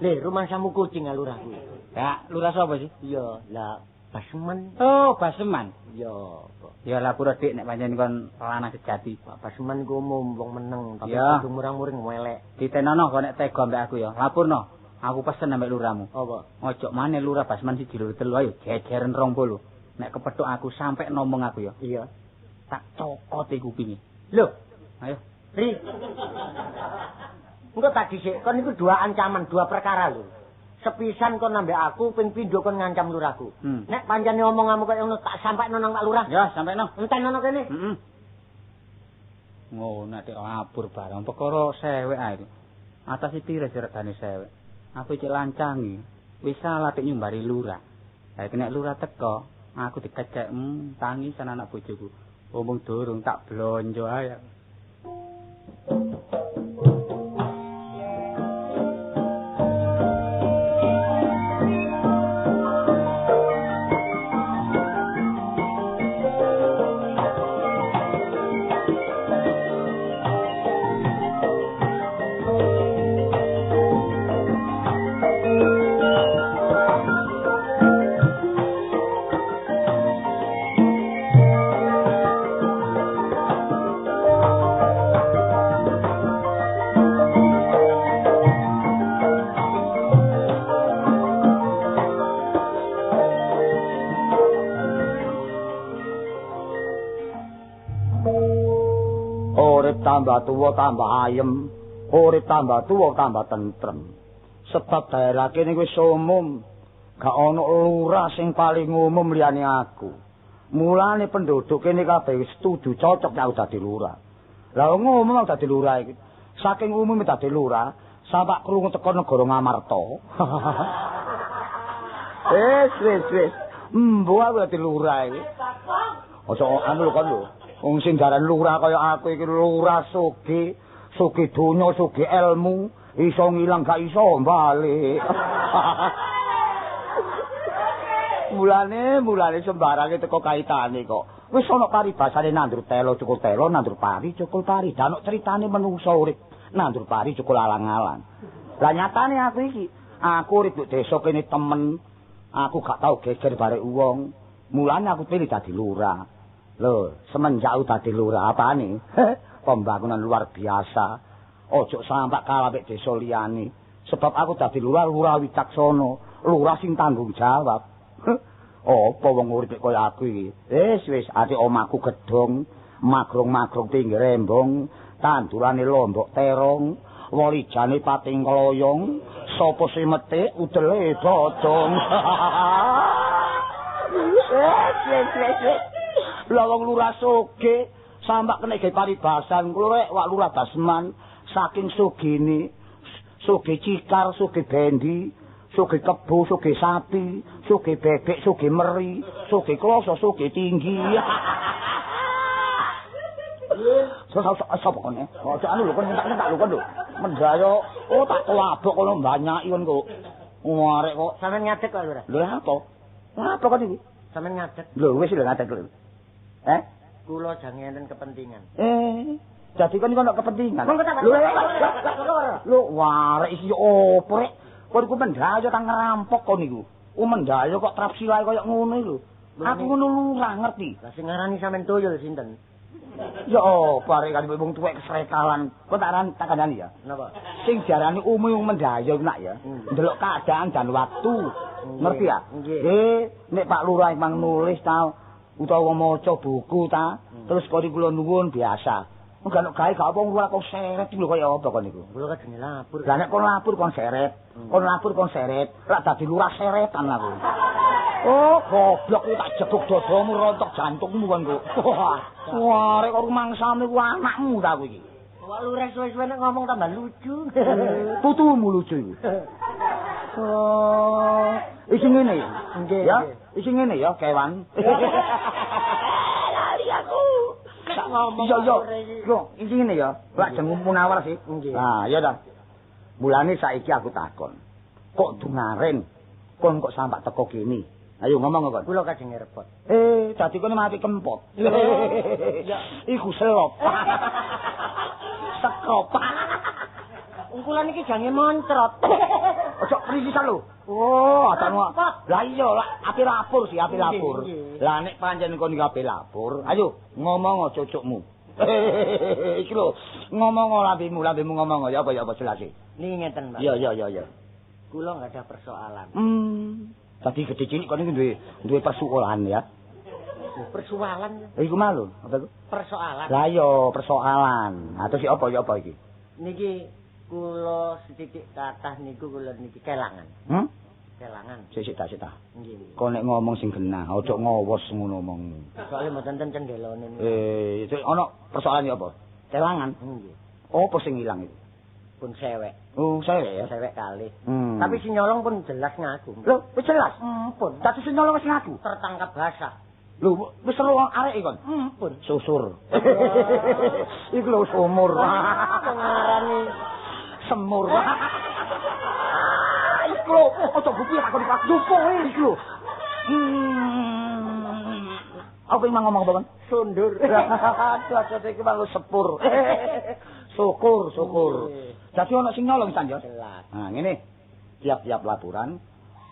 Le, rumangsamu kucing lurahku.
Ya, lurah sapa sih?
Iya, lah Basman.
Oh, Basman.
Ya apa?
Ya lapor Dik nek pancen kon lanang sejati.
Pak Basman iku umum wong meneng tapi
Ya.
kudu murang-muring welek.
Ditenono kok nek tega ambek aku ya. Laporno. Aku pesen ambek lurahmu.
Apa?
Ojo maneh lurah Basman siji loro telu ayo jejeren 20. Nek kepethuk aku sampe ngomong aku ya.
Iya.
Tak cokote kupinge.
Lho,
Ayo.
Ri. Engko tak dhisik, kon iku dua ancaman, dua perkara lho. Sepisan kon ambek aku, ping pindho kon ngancam lurahku. Nek pancene omonganmu kaya ngono tak sampekno nang Pak Lurah.
Ya, sampekno.
Entenono kene.
Heeh. Ngono nek lapur barang perkara sewek ae. Atase pira sih regane sewek? Aku cek lancangi. Wis salah tek nyumbari lurah. Lah nek lurah teko, aku dikecek tangisan anak bojoku. Omong durung tak blonjo ae.
Tambah tuwa tambah ayem, urip tambah tuwa tambah tentrem. Sebab daerah kene wis umum, gak ana lurah sing paling umum liyane aku. Mulane penduduk kene kabeh wis setuju cocok nek aku dadi lurah. Lah wong umum aku dadi lurah iki. Saking umume dadi lurah, sampak krungu teko negara Ngamarta. Wis wis wis. Mbuh aku dadi lurah iki. Aja anu lho kon lho. Wong sing jaran lurah kaya aku iki lurah sugih, sugih donya, sugih ilmu, iso ngilang gak iso balik. Mulane sembarange teko kaitane kok. Wis ana paribasane nandur telo cukul telo, nandur pari cukul pari. Dan critane menungso urip nandur pari cukul alang-alang. Lah nyatane aku iki, aku urip nduk desa kene temen, aku gak tau geger barek wong. Mulane aku pilih dadi lurah. Lho, semenjak aku dadi lurah apane? Pembangunan luar biasa. Ojo sampak kalah mek desa liyane. Sebab aku dadi lurah, lurah wicaksana, lurah sing tanggung jawab. Apa wong urip kaya aku iki? Wis wis ati omahku gedhong, magrong-magrong pinggir embong, tandurane lombok terong, walijane pating kloyong, sapa sing metik udele dodong. Wis wis wis. Lah wong lurah sugih sampak kena gawe paribasan kula rek wak lurah Basman saking sugine sugih cikar, sugih bendi, sugih kebo, sugih sapi, sugih bebek, sugih meri, sugih kloso, sugih tinggi. Sapa kon? Aja anu lho kon nyentak-nyentak lho kon lho. Mendayo, oh tak kelabok kono banyaki kon kok. Arek kok
sampean ngadeg kok lurah.
Lho apa? Apa kon iki?
Sampean ngadeg.
Lho wis lho ngadeg lho. Eh?
Kula jange enten kepentingan.
Jadi kon iki ono kepentingan. Lho, warek iki opo rek? Kon iku mendayo tang ngerampok kon iku. Mendayo kok trapsilae koyo ngono iku lho. Aku ngono lurah ngerti.
Lah sing ngarani sampean tuyul sinten?
Ya opo arek kan wong tuwek kesrekalan. Kok tak kandhani ya?
Napa?
Sing diarani umum wong mendayo nak ya. Ndelok keadaan dan waktu. Ngerti ya? Nek Pak Lurah emang nulis ta utawa maca buku ta, terus kok kula nuwun biasa. Wong gak gawe gak apa lurah kok seret lho kaya apa kon niku.
Kula kajenge lapur.
Lah nek kon lapur kon seret, kon lapur kon seret, lak dadi lurah seretan aku. Oh, goblok kuwi tak jebuk dodomu rontok jantungmu kon kok. Wah, rek kok rumangsamu iku anakmu ta aku iki.
Kok lurah suwe-suwe nek ngomong tambah lucu.
Putumu lucu iku. Oh, iki ngene ya.
Nggih.
Ya, iki ngene ya, kewan. Lali aku.
Nek ngomong.
Yo yo. Yo, iki ngene ya. Lak jeneng Munawar sih. Nah, ya ta. Mulane saiki aku takon. Kok dungaren kon kok sampak teko kene? Ayo ngomong kon.
Kula kajeng repot.
Dadi kon mati kempot. Ya, iku selop. Sekrop.
Kula niki jange moncrot.
Ojo prisisan lho. Oh, atanu. Lah iya, lah ape lapor sih, ape lapor. Lah nek pancen kon iki ape lapor, ayo ngomong cocokmu. Iki lho, ngomong lambemu, lambemu ngomong ya apa jelas sih.
Niki ngeten, Pak.
Iya, iya, iya, iya.
Kula nggak ada persoalan.
Tadi gede cilik kon iki duwe persoalan ya.
Persoalan.
Iku malu, apa iku?
Persoalan.
Lah iya, persoalan. Ha terus apa ya apa iki?
Niki kula sithik kathah niku kula niki kelangan. Kelangan.
Sik ta, sik ta.
Nggih.
Kok nek ngomong sing genah, aja ngowos ngono omongmu.
Soale mboten enten cendelone.
Itu ana persoalan ya apa? Celangan?
Nggih.
Apa sing ilang iku?
Pun sewek.
Oh, sewek ya?
Sewek kalih. Tapi sing nyolong pun jelas ngaku.
Lho, wis jelas?
Pun.
Dadi sing nyolong wis ngaku?
Tertangkap basah.
Lho, wis seru arek kon?
Pun.
Susur. Iku lho sumur.
Ngarani
semur. Iku lho, aja buku ya takon Pak. Dupo iku lho. Apa yang ngomong apa kon?
Sundur.
Aduh, aduh iki mang sepur. Syukur, syukur. Dadi ana sing nyolong san ya?
Jelas.
Nah, ngene. Tiap-tiap laporan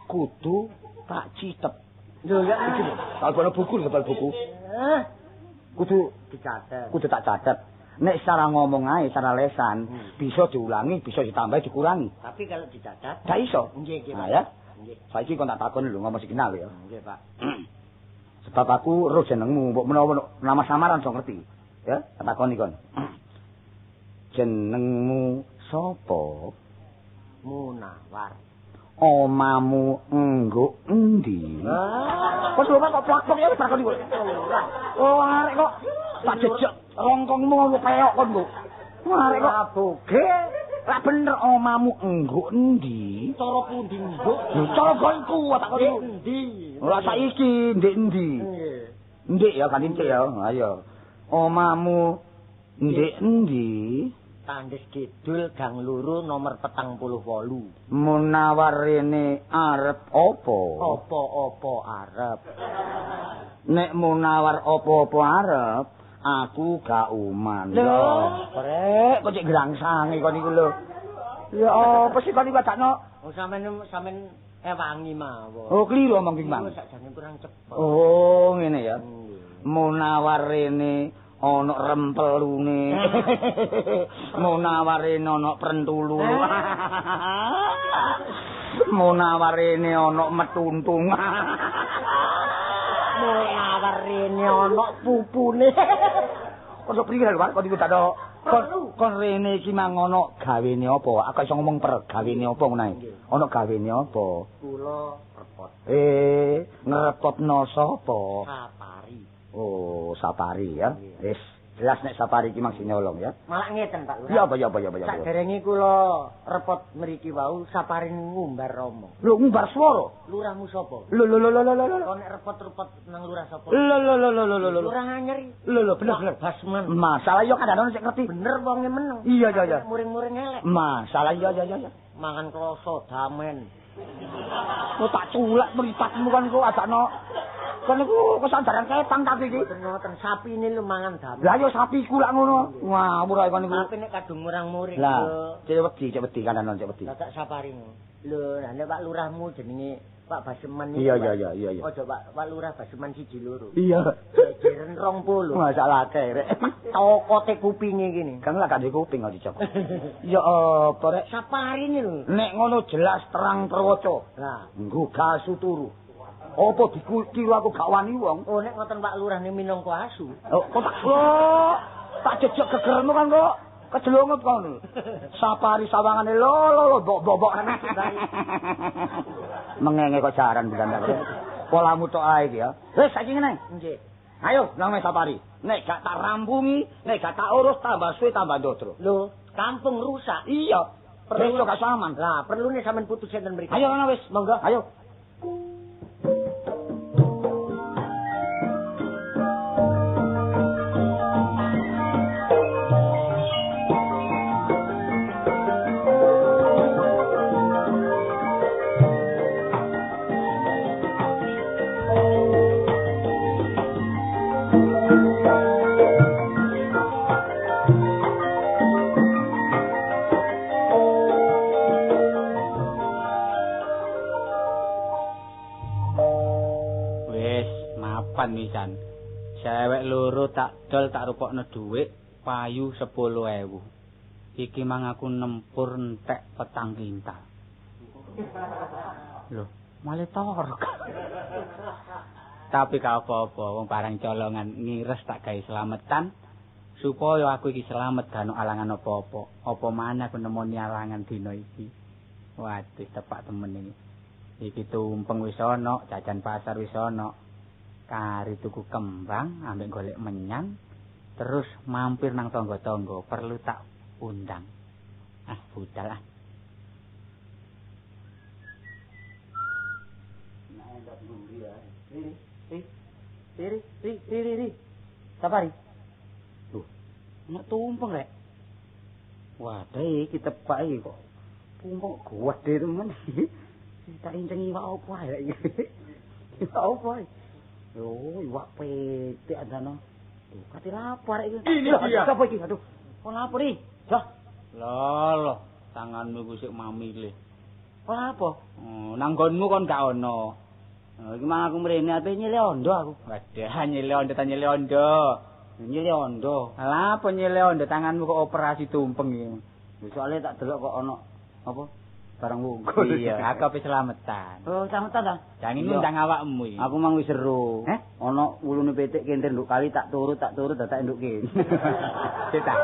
kudu tak citep.
Lho ya
iki lho. Tak ono buku, kebal buku. Kudu
dicatet.
Kudu tak catet. Nek secara ngomong ae, secara lesan, bisa diulangi, bisa ditambahi, dikurangi.
Tapi kalau dicatat
gak iso.
Nggih, nggih.
Nah ya.
Nggih.
Saiki kon tak takon lho ngomong sing kenal ya.
Nggih, Pak.
Sebab aku roh jenengmu, mbok menawa nama samaran iso ngerti. Ya, tak takoni kon. Jenengmu sapa?
Munawar.
Omamu engguk endi? Kok lupa kok plak-plak ya takoni kok. Oh, arek kok tak jejak rongkongmu ngono peyok kon, Bu. Arek kok
aboge.
Lah bener omamu engguk endi?
Cara pundi engguk?
Cara gonku takoni.
Endi?
Ora saiki ndek endi? Ndek ya kan ndek ya. Ayo. Omamu ndek endi?
Tandes Kidul Gang Loro nomor 48.
Munawar rene arep apa?
Apa-apa arep.
Nek Munawar apa-apa arep, aku gak uman.
Lho,
rek, kok cek grangsange kon iku lho. Ya apa sih kon iku adakno?
Oh, sampean ewangi mawon.
Oh, kliru omong ki, Mang.
Sakjane kurang cepet.
Oh, ngene ya. Munawar rene ana rempelune. Munawar rene ana prentulu. Munawar rene ana metuntung.
Munawar rene ana pupune.
Kok priwe lho, Pak? Kok iku dakno kon rene iki mang ana gawene apa? Aku iso ngomong per gawene apa ngono ae. Ana gawene apa?
Kula repot.
Ngrepotno sapa?
Sapari.
Oh, Sapari ya. Wis, jelas nek Sapari iki mang sing nyolong ya.
Malah ngeten, Pak Lurah.
Ya apa ya apa ya apa ya.
Saderenge kula repot mriki wau Sapari ngumbar romo.
Lho, ngumbar swara?
Lurahmu sapa?
Lho lho lho lho lho.
Kok nek repot-repot nang lurah sapa?
Lho lho lho lho lho lho.
Lurah anyar iki.
Lho lho bener bener.
Basman.
Masalah yo kandhane sik ngerti.
Bener wonge meneng.
Iya iya iya.
Muring-muring elek.
Masalah iya iya iya.
Mangan kloso damen.
Kok tak culek mripatmu kan kok adakno. Kon niku kesandaran kepang tapi iki.
Mboten ngoten, sapine lho mangan damen.
Lah ya sapiku lak ngono. Ngawur ae kon niku.
Sapi nek kadung murang-muring.
Lah, cek wedi kandhane cek wedi.
Lah tak sapari. Lho, lah nek Pak Lurahmu jenenge Pak Baseman niku.
Iya iya iya iya.
Aja Pak Lurah Baseman 1 2.
Iya.
Jejeren 20.
Masalah kerek.
Tokote kupinge kene.
Kan lak gak duwe kuping kok dicokot. Ya apa rek?
Sapari lho.
Nek ngono jelas terang perwaca.
Lah,
nggugah asu turu. Apa dikira aku gak wani wong?
Oh, nek ngoten Pak Lurah ni minangka asu.
Oh, kok tak tak jejeg gegermu kan kok. Kejelungup kon. Sapari sawangane lho lho bok-bok. Mengenge kok jaran bulan aku. Polamu tok ae iki ya. Wis saiki ngene.
Nggih.
Ayo nang Sapari. Nek gak tak rampungi, nek gak tak urus tambah suwe tambah ndodro.
Lho, kampung rusak.
Iya. Perlu gak saman.
Lah, perlune sampean putus enten mriki.
Ayo ngono wis,
monggo.
Ayo.
Misan. Sewek loro tak dol tak rupokno dhuwit payu 10.000. Iki mang aku nempur entek petang kintal. Lho, malah torok. Tapi gak apa-apa, wong barang colongan ngires tak gawe slametan supaya aku iki slamet gak ono alangan apa-apa. Apa maneh aku nemoni alangan dina iki. Waduh, tepak temen iki. Iki tumpeng wis ana, jajan pasar wis ana. Kari tuku kembang ambek golek menyan. Terus mampir nang tangga-tangga perlu tak undang. Ah, budal ah.
Nah, ndak mburi ya. Ri, ri, ri, ri, ri, ri. Sapari. Loh, nek tumpeng rek. Waduh, iki tepak iki kok. Tumpeng gedhe temen. Tak inceng iwak opo ae rek iki. Iwak opo ae? Yo, iwak pitik andana. Duh, kate lapar iki.
Ini dia.
Sapa iki? Aduh, kok lapar iki? Jah.
Lho, tanganmu iku sik mamile.
Kok apa?
Oh, nang nggonmu kon gak ono.
Iki mang aku mrene ape nyile ondo aku.
Waduh, nyile ondo ta nyile ondo.
Nyile ondo.
Lah apa nyile ondo tanganmu kok operasi tumpeng iki?
Soale tak delok kok ono apa? Barang wungkul.
Iya, aku ape selametan.
Oh, selametan ta?
Jangan ngundang awakmu iki.
Aku mang wis seru.
Heh?
Ono wulune pitik kenter nduk kali tak turut dadak nduk kene.
Cetak.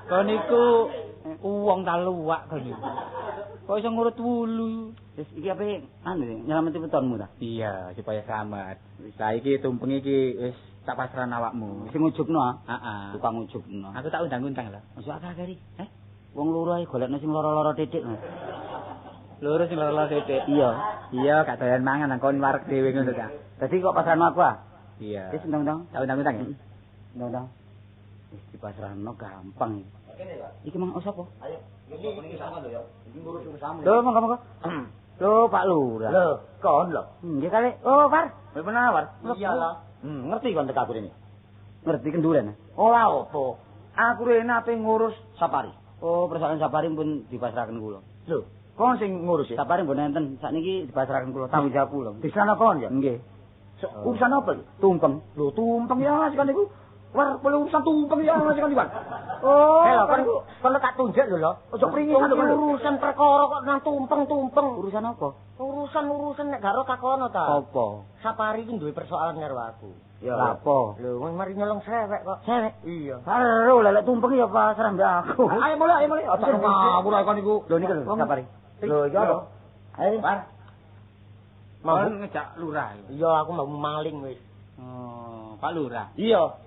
Kon iku wong ta luwak kon iku. Kok iso ngurut wulu?
Wis iki ape anu nyelameti wetonmu ta?
Iya, supaya selamat. Wis lah iki tumpeng iki wis tak pasrahno awakmu.
Sing ngujubno ah.
Heeh.
Tukang ngujubno.
Aku tak undang-undang lho.
Ojo akeh-akeh iki. Heh? Wong loro ae golekno sing loro-loro titik.
Loro sing loro-loro titik.
Iya.
Iya, gak doyan mangan nang kon wareg dhewe ngono ta.
Dadi kok pasrahno aku ah?
Iya.
Wis undang-undang.
Tak undang-undang ya.
Undang-undang. Wis dipasrahno gampang iki. Iki mang sapa?
Ayo, iki sama lho ya. Iki ngurus urusanmu.
Lho, monggo-monggo. Lho, Pak Lurah.
Lho, kon lho.
Nggih kali. Oh, Par.
Kowe penawar? Iya lho. Ngerti kon teka aku rene.
Ngerti kenduren.
Ora apa. Aku rene ape ngurus Sapari.
Oh, persoalan Sapari pun dipasrahkan kula.
Lho, kon sing ngurus ya?
Sapari pun enten, sakniki dipasrahkan kula, tanggung jawab kula.
Disana kon ya?
Nggih.
Urusan apa iki?
Tumpeng.
Lho, tumpeng ya kan niku. War perlu urusan tumpeng ya kan niku.
Oh, kon kon tak tunjuk lho lho.
Ojo pringisan lho.
Urusan perkara kok nang tumpeng-tumpeng.
Urusan apa?
Urusan-urusan nek gak ro takono ta.
Apa?
Sapari iki duwe persoalan karo aku.
Ya
apa?
Lho, wong mari nyolong sewek kok.
Sewek?
Iya.
Karo lek tumpeng ya pasrah mbek aku.
Ayo mulai, ayo mulai. Aja ngawur ae kon niku.
Lho niku lho, Sapari.
Lho, iki apa?
Ayo.
Par. Mau ngejak lurah.
Iya, aku mau maling wis.
Oh, Pak Lurah.
Iya.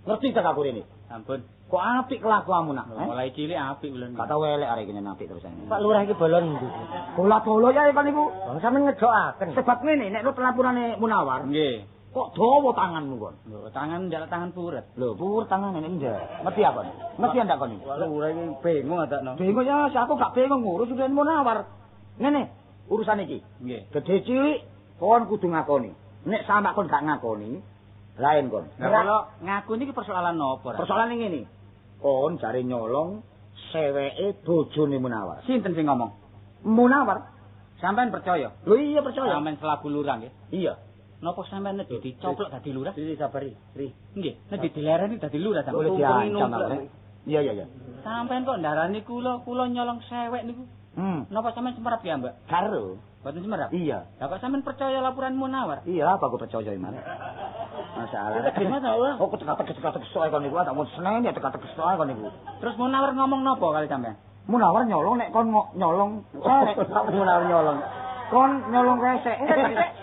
Ngerti tak aku rene?
Sampun.
Kok apik kelakuanmu nak?
Mulai cilik apik lho.
Gak tau elek arek iki apik terus.
Pak Lurah iki bolon ndi?
Bola-bola ya kon niku.
Wong sampean ngejokaken.
Sebab ngene nek lu pelapurane Munawar.
Nggih.
Kok dawa tanganmu kon?
Lho, tangan njaluk tangan puret.
Lho, puret tangan ngene ndak. Ngerti apa? Ngerti ndak kon iki?
Lurah iki bingung adakno.
Bingung ya, aku gak bingung ngurus urusan Munawar. Ngene, urusan iki.
Nggih.
Gedhe cilik kon kudu ngakoni. Nek sampe kon gak ngakoni, lain kon.
Lah kalau ngaku niki persoalan napa?
Persoalan ngene. Kon jare nyolong seweke bojone Munawar.
Sinten sing ngomong?
Munawar.
Sampean percaya?
Lho iya percaya.
Sampean selaku lurah nggih?
Iya.
Napa sampean nek dicoplok dadi lurah?
Ri sabari, ri.
Nggih, nek dilereni dadi lurah sampean.
Boleh diancam. Iya iya iya.
Sampean kok ndarani kula, kula nyolong sewek niku. Napa sampean semerap ya, Mbak?
Karo.
Mboten semerap?
Iya.
Lah kok sampean percaya laporan Munawar?
Iya, apa aku percaya iman? Masalah.
Gimana,
oh, kok teka-teki soe kon niku, tak mun seneni teka-teki soe kon niku.
Terus Munawar ngomong napa kali sampean?
Munawar nyolong nek kon nyolong sewek.
Munawar nyolong.
Kon nyolong resek.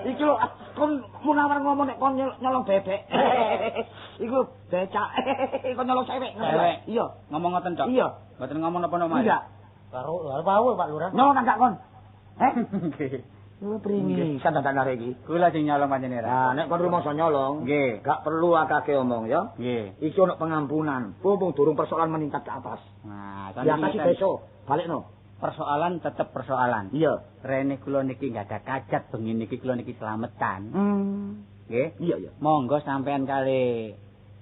Iki lho kon Munawar ngomong nek kon nyolong bebek. Iku becak. Kon nyolong sewek.
Sewek.
Iya,
ngomong ngoten tok.
Iya.
Mboten ngomong napa-napa.
Iya.
Karo wae Pak Lurah.
Nyolong gak kon? Heh.
Nggih.
Lho pringisan dandan arek iki.
Kula sing nyolong panjenengan.
Nah, nek kon rumangsa nyolong,
nggih,
gak perlu akeh omong ya.
Nggih.
Iki ono pengampunan. Mumpung durung persoalan meningkat ke atas.
Nah,
sampeyan besok balekno.
Persoalan tetep persoalan.
Iya.
Rene kula niki nggak ada kajat bengi niki kula niki slametan. Nggih.
Iya, iya.
Monggo sampean kali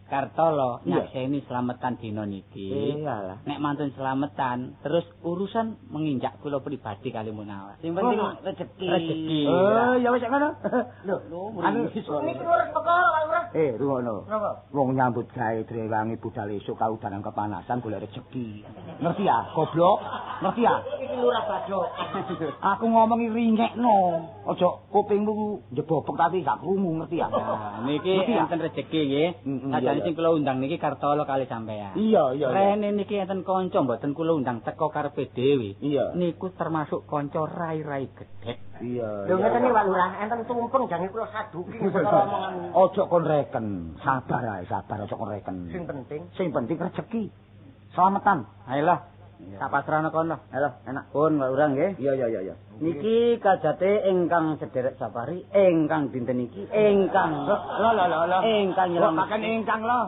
Kartolo nyakseni slametan dina niki.
Iyalah.
Nek mantun slametan, terus urusan menginjak kula pribadi kali Munawar.
Sing penting rezeki.
Rezeki.
Oh, ya wis ngono.
Lho,
anu
niki ngurus perkara Pak Lurah.
Rungokno.
Napa?
Wong nyambut gawe drewangi budal esuk kaudanan kepanasan golek rezeki. Ngerti ya, goblok? Ngerti ya?
Lurah badokan.
Aku ngomongi ringekno. Aja kupingmu njebobok tapi gak krungu ngerti ya.
Nah, niki enten rejeki nggih. Sajane sing kula undang niki Kartolo kali sampean.
Iya, iya.
Rene niki enten kanca mboten kula undang teko karepe dhewe. Niku termasuk kanca rai-rai gedhek.
Iya.
Lho ngeten iki Pak Lurah, enten tumpeng jange kula saduki perkara omongan.
Aja kon reken. Sabar ae, sabar aja kon reken.
Sing penting,
sing penting rejeki. Slametan.
Ayolah. Tak pasrahno kono.
Ayo, enak pun Pak Lurah nggih.
Iya.
Niki kajate ingkang sederek safari, ingkang dinten iki, ingkang
lho lho lho.
Ingkang nyelem.
Kaken ingkang lho.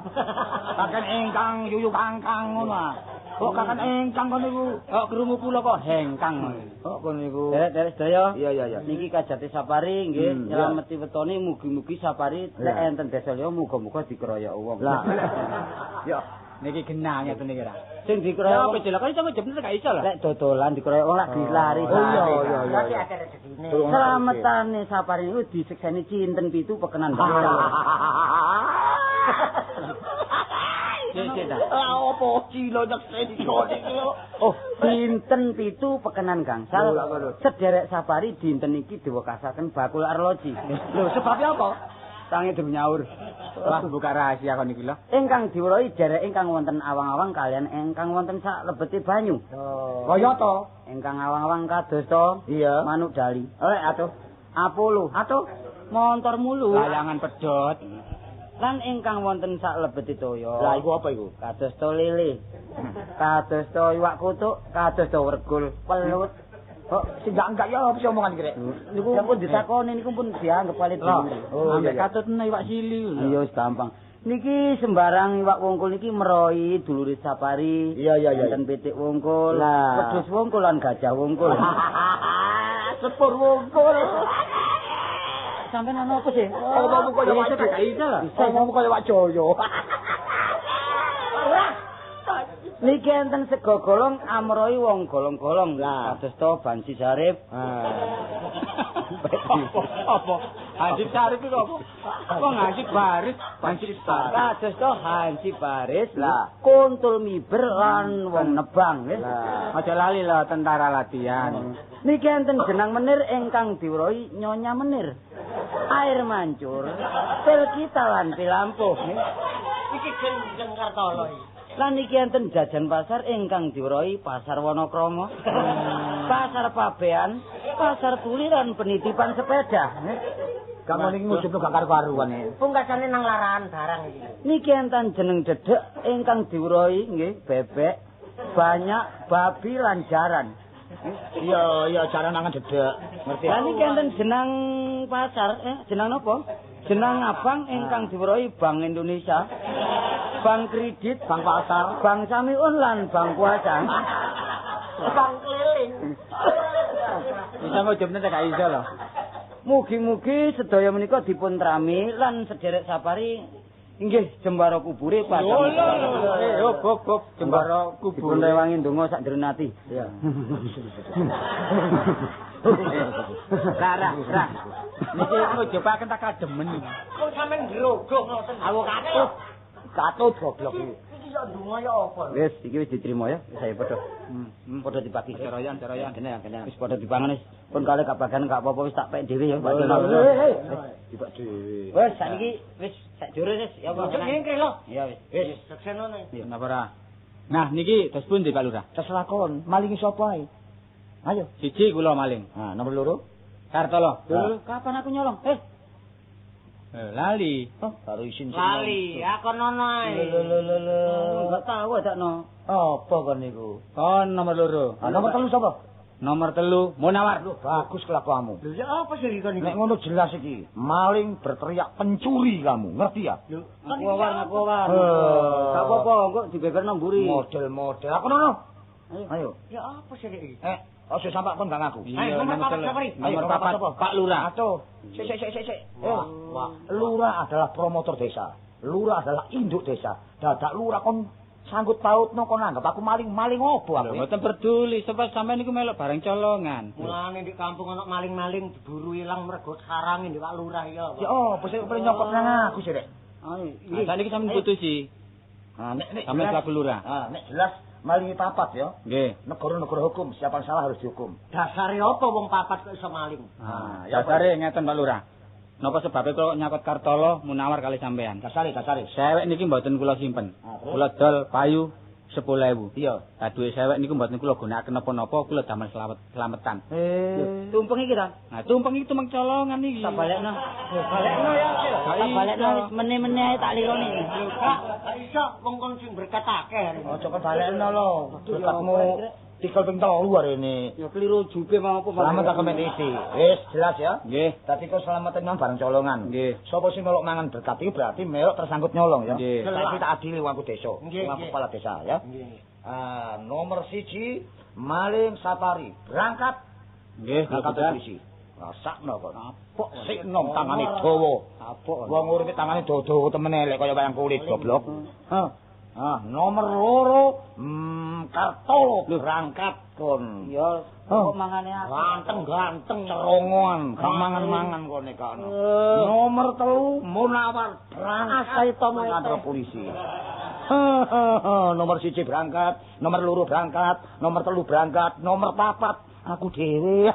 Kaken ingkang yuyu kangkang ngono ah. Kok kaken ingkang kono iku?
Kok krungu kula kok hengkang.
Kok kono iku.
Derek sedaya.
Iya.
Niki kajate safari nggih nyelameti wetone mugi-mugi safari nek enten desa liya muga-muga dikeroyok wong.
Lah.
Ya. Niki genah ngeten niki ra.
Sing dikeroyok
apa jelek iso ngejebne gak iso lho.
Lek dodolan dikeroyok wong lak dilari.
Iya.
Berarti akeh rezekine.
Slametane safari niku disekseni cinten pitu pekenan.
Lah opo cilo nyekseni kene iki lho.
Oh, dinten pitu pekenan gangsal. Sederek safari dinten iki diwekasaken bakul arloji.
Lho sebabe apa?
Tangi durung nyaur.
Wah, buka rahasia kon iki lho.
Ingkang diweruhi derek ingkang wonten awang-awang kalian ingkang wonten sak lebete banyu.
Oh.
Kaya to?
Ingkang awang-awang kados to?
Iya.
Manuk dali. Eh, atuh. Apollo. Atuh. Montor mulu.
Layangan pedhot.
Lan ingkang wonten sak lebete toya.
Lah iku apa iku?
Kados to lele. Kados to iwak kutuk, kados to wergul, pelut.
Kok sing enggak ya apa sih omongan iki rek?
Niku pun ditakoni niku pun dianggep kali dhewe.
Oh, ambek katutne iwak sili.
Iya wis gampang. Niki sembarang iwak wungkul niki meroi dulure safari.
Iya.
Enten pitik wungkul, wedhus wungkul lan gajah wungkul.
Sepur wungkul.
Sampeyan ana apa sih?
Omongmu kaya wak
gak iso lho.
Omongmu kaya wak Jaya.
Niki enten sego golong amrohi wong golong-golong.
Lah.
Kados to Bansi Sarip.
Apa? Hansip Sarip iku apa? Wong Hansip Baris, Hansip Sarip.
Kados to Hansip Baris.
Lah.
Kuntul miber lan wong nebang nggih.
Aja lali lho tentara latihan.
Niki enten jenang menir ingkang diweruhi Nyonya Menir. Air mancur, pil kita lan pil ampuh nggih.
Iki gendeng Kartolo iki.
Lan iki enten jajan pasar ingkang diweruhi Pasar Wonokromo, Pasar Pabean, Pasar Tuli lan penitipan sepeda.
Gak ngono iki ngujubno gak karu-karuan.
Pungkasane nang larahan barang iki.
Niki enten jeneng dedek ingkang diweruhi nggih bebek, banyak babi lan jaran.
Iya, jaran nangan dedek. Ngerti.
Lan iki enten jenang pasar, jenang napa? Jenang abang ingkang diweruhi Bank Indonesia, Bank Kredit,
Bank Pasar,
Bank Samiun lan Bank Kuasa.
Bank keliling.
Bisa ngujubne gak iso lho.
Mugi-mugi sedaya menika dipun trami lan sederek safari inggih jembara kubure padha.
Lho, hop hop jembara kubure.
Dipun rewangi ndonga sak jroning ati.
Iya.
Ra. Niki ngujubaken tak kademen iki.
Kok sampean grogoh ngoten? Awo katut.
Katut goblok iki.
Iki yo ndonga yo apa?
Wis, iki wis diterima ya. Wis ayo padha. Padha dibagi.
Royan.
Kene. Wis padha dipangan wis. Pun kale gak bagian gak apa-apa wis tak pek dhewe ya.
Dibak dhewe.
Wis saiki wis sak jurus wis ya apa.
Ngene lho.
Iya wis.
Wis seksenone.
Napa ora? Nah niki dos pundi Pak Lurah?
Terserah kon, malingi sapa ae. Ayo.
Siji kula maling.
Nah, nomor loro.
Kartolo.
Lho, kapan aku nyolong?
Lali.
Oh, baru isin.
Lali, ya kon ono ae.
Lho. Enggak tahu adakno.
Apa kon niku?
Kon nomor loro.
Ah, nomor telu sapa?
Nomor telu, Munawar.
Lho, bagus kelakuanmu.
Lho, ya apa sih iki kon iki?
Nek ngono jelas iki, maling berteriak pencuri kamu, ngerti ya?
Lho,
aku war. Gak apa-apa, engko dibeberno mburi.
Model-model. Aku nono. Ayo.
Ya apa sih iki?
Aja sampak kon gak ngaku.
Ayo nomor papat, nomor papat Pak Lurah.
Atuh. Sik. Wah. Lurah adalah promotor desa. Lurah adalah induk desa. Dadak lurah kon sanggup pautno kon anggap aku maling-maling opo aku.
Mboten peduli sebab sampean niku melok bareng colongan.
Mulane di kampung ana maling-maling diburu ilang mergo sarange ndek Pak Lurah ya.
Ya opo sik pengen nyokot nang aku sih rek.
Ayo. Saiki sampean putusi.
Ah nek
sampean selaku lurah.
Ah nek jelas Malingi papat ya.
Nggih.
Negara-negara hukum, siapa yang salah harus dihukum.
Dasare apa wong papat kok iso maling?
Ah, ya
Dasare ngeten Pak Lurah. Napa sebabe kula nyakot Kartolo Munawar kali sampean?
Dasare, dasare.
Sewek niki mboten kula simpen.
Ah, terus?
Kula dol payu 10.000.
Iya.
Lah duwe sewek niku mboten kula gunakaken napa-napa, kula damel slametan.
Tumpeng iki ta?
Nah, tumpeng iki tumpeng colongan iki.
Tak balekno.
Balekno ya.
Tak balekno wis meneh-meneh ae tak lironi.
Kak, gak iso wong kon sing berkat akeh hari ini.
Aja kon balekno lho. Berkatmu tikel ping 3 arene.
Ya keliru jupe mau apa.
Selamat tak kompetisi. Wis jelas ya.
Nggih.
Dadi kok selametan nang barang colongan.
Nggih.
Sapa sing melok mangan berkat iki berarti melok tersangkut nyolong ya.
Nggih.
Saiki tak adili wong aku desa,
Nggih,
wong aku
nggih.
kepala desa ya.
Nggih.
Ah, nomor 1 maling safari berangkat
Nggih,
berangkat
budal.
polisi. Rasakno kon.
Apok.
Sik nom tangane dawa.
Apok.
Wong uripe tangane dawa-dawa temen elek kaya wayang kulit goblok. Hah. Ah, nomor 2 Kartolo berangkat kon.
Ya, kok mangane aku.
Ganteng-ganteng
Cerongoan, gak mangan-mangan kone kono. Nomor 3 Munawar berangkat
Asai tomo
kantor polisi. Nomor 1 berangkat, nomor 2 berangkat, nomor 3 berangkat, nomor 4 aku dhewe.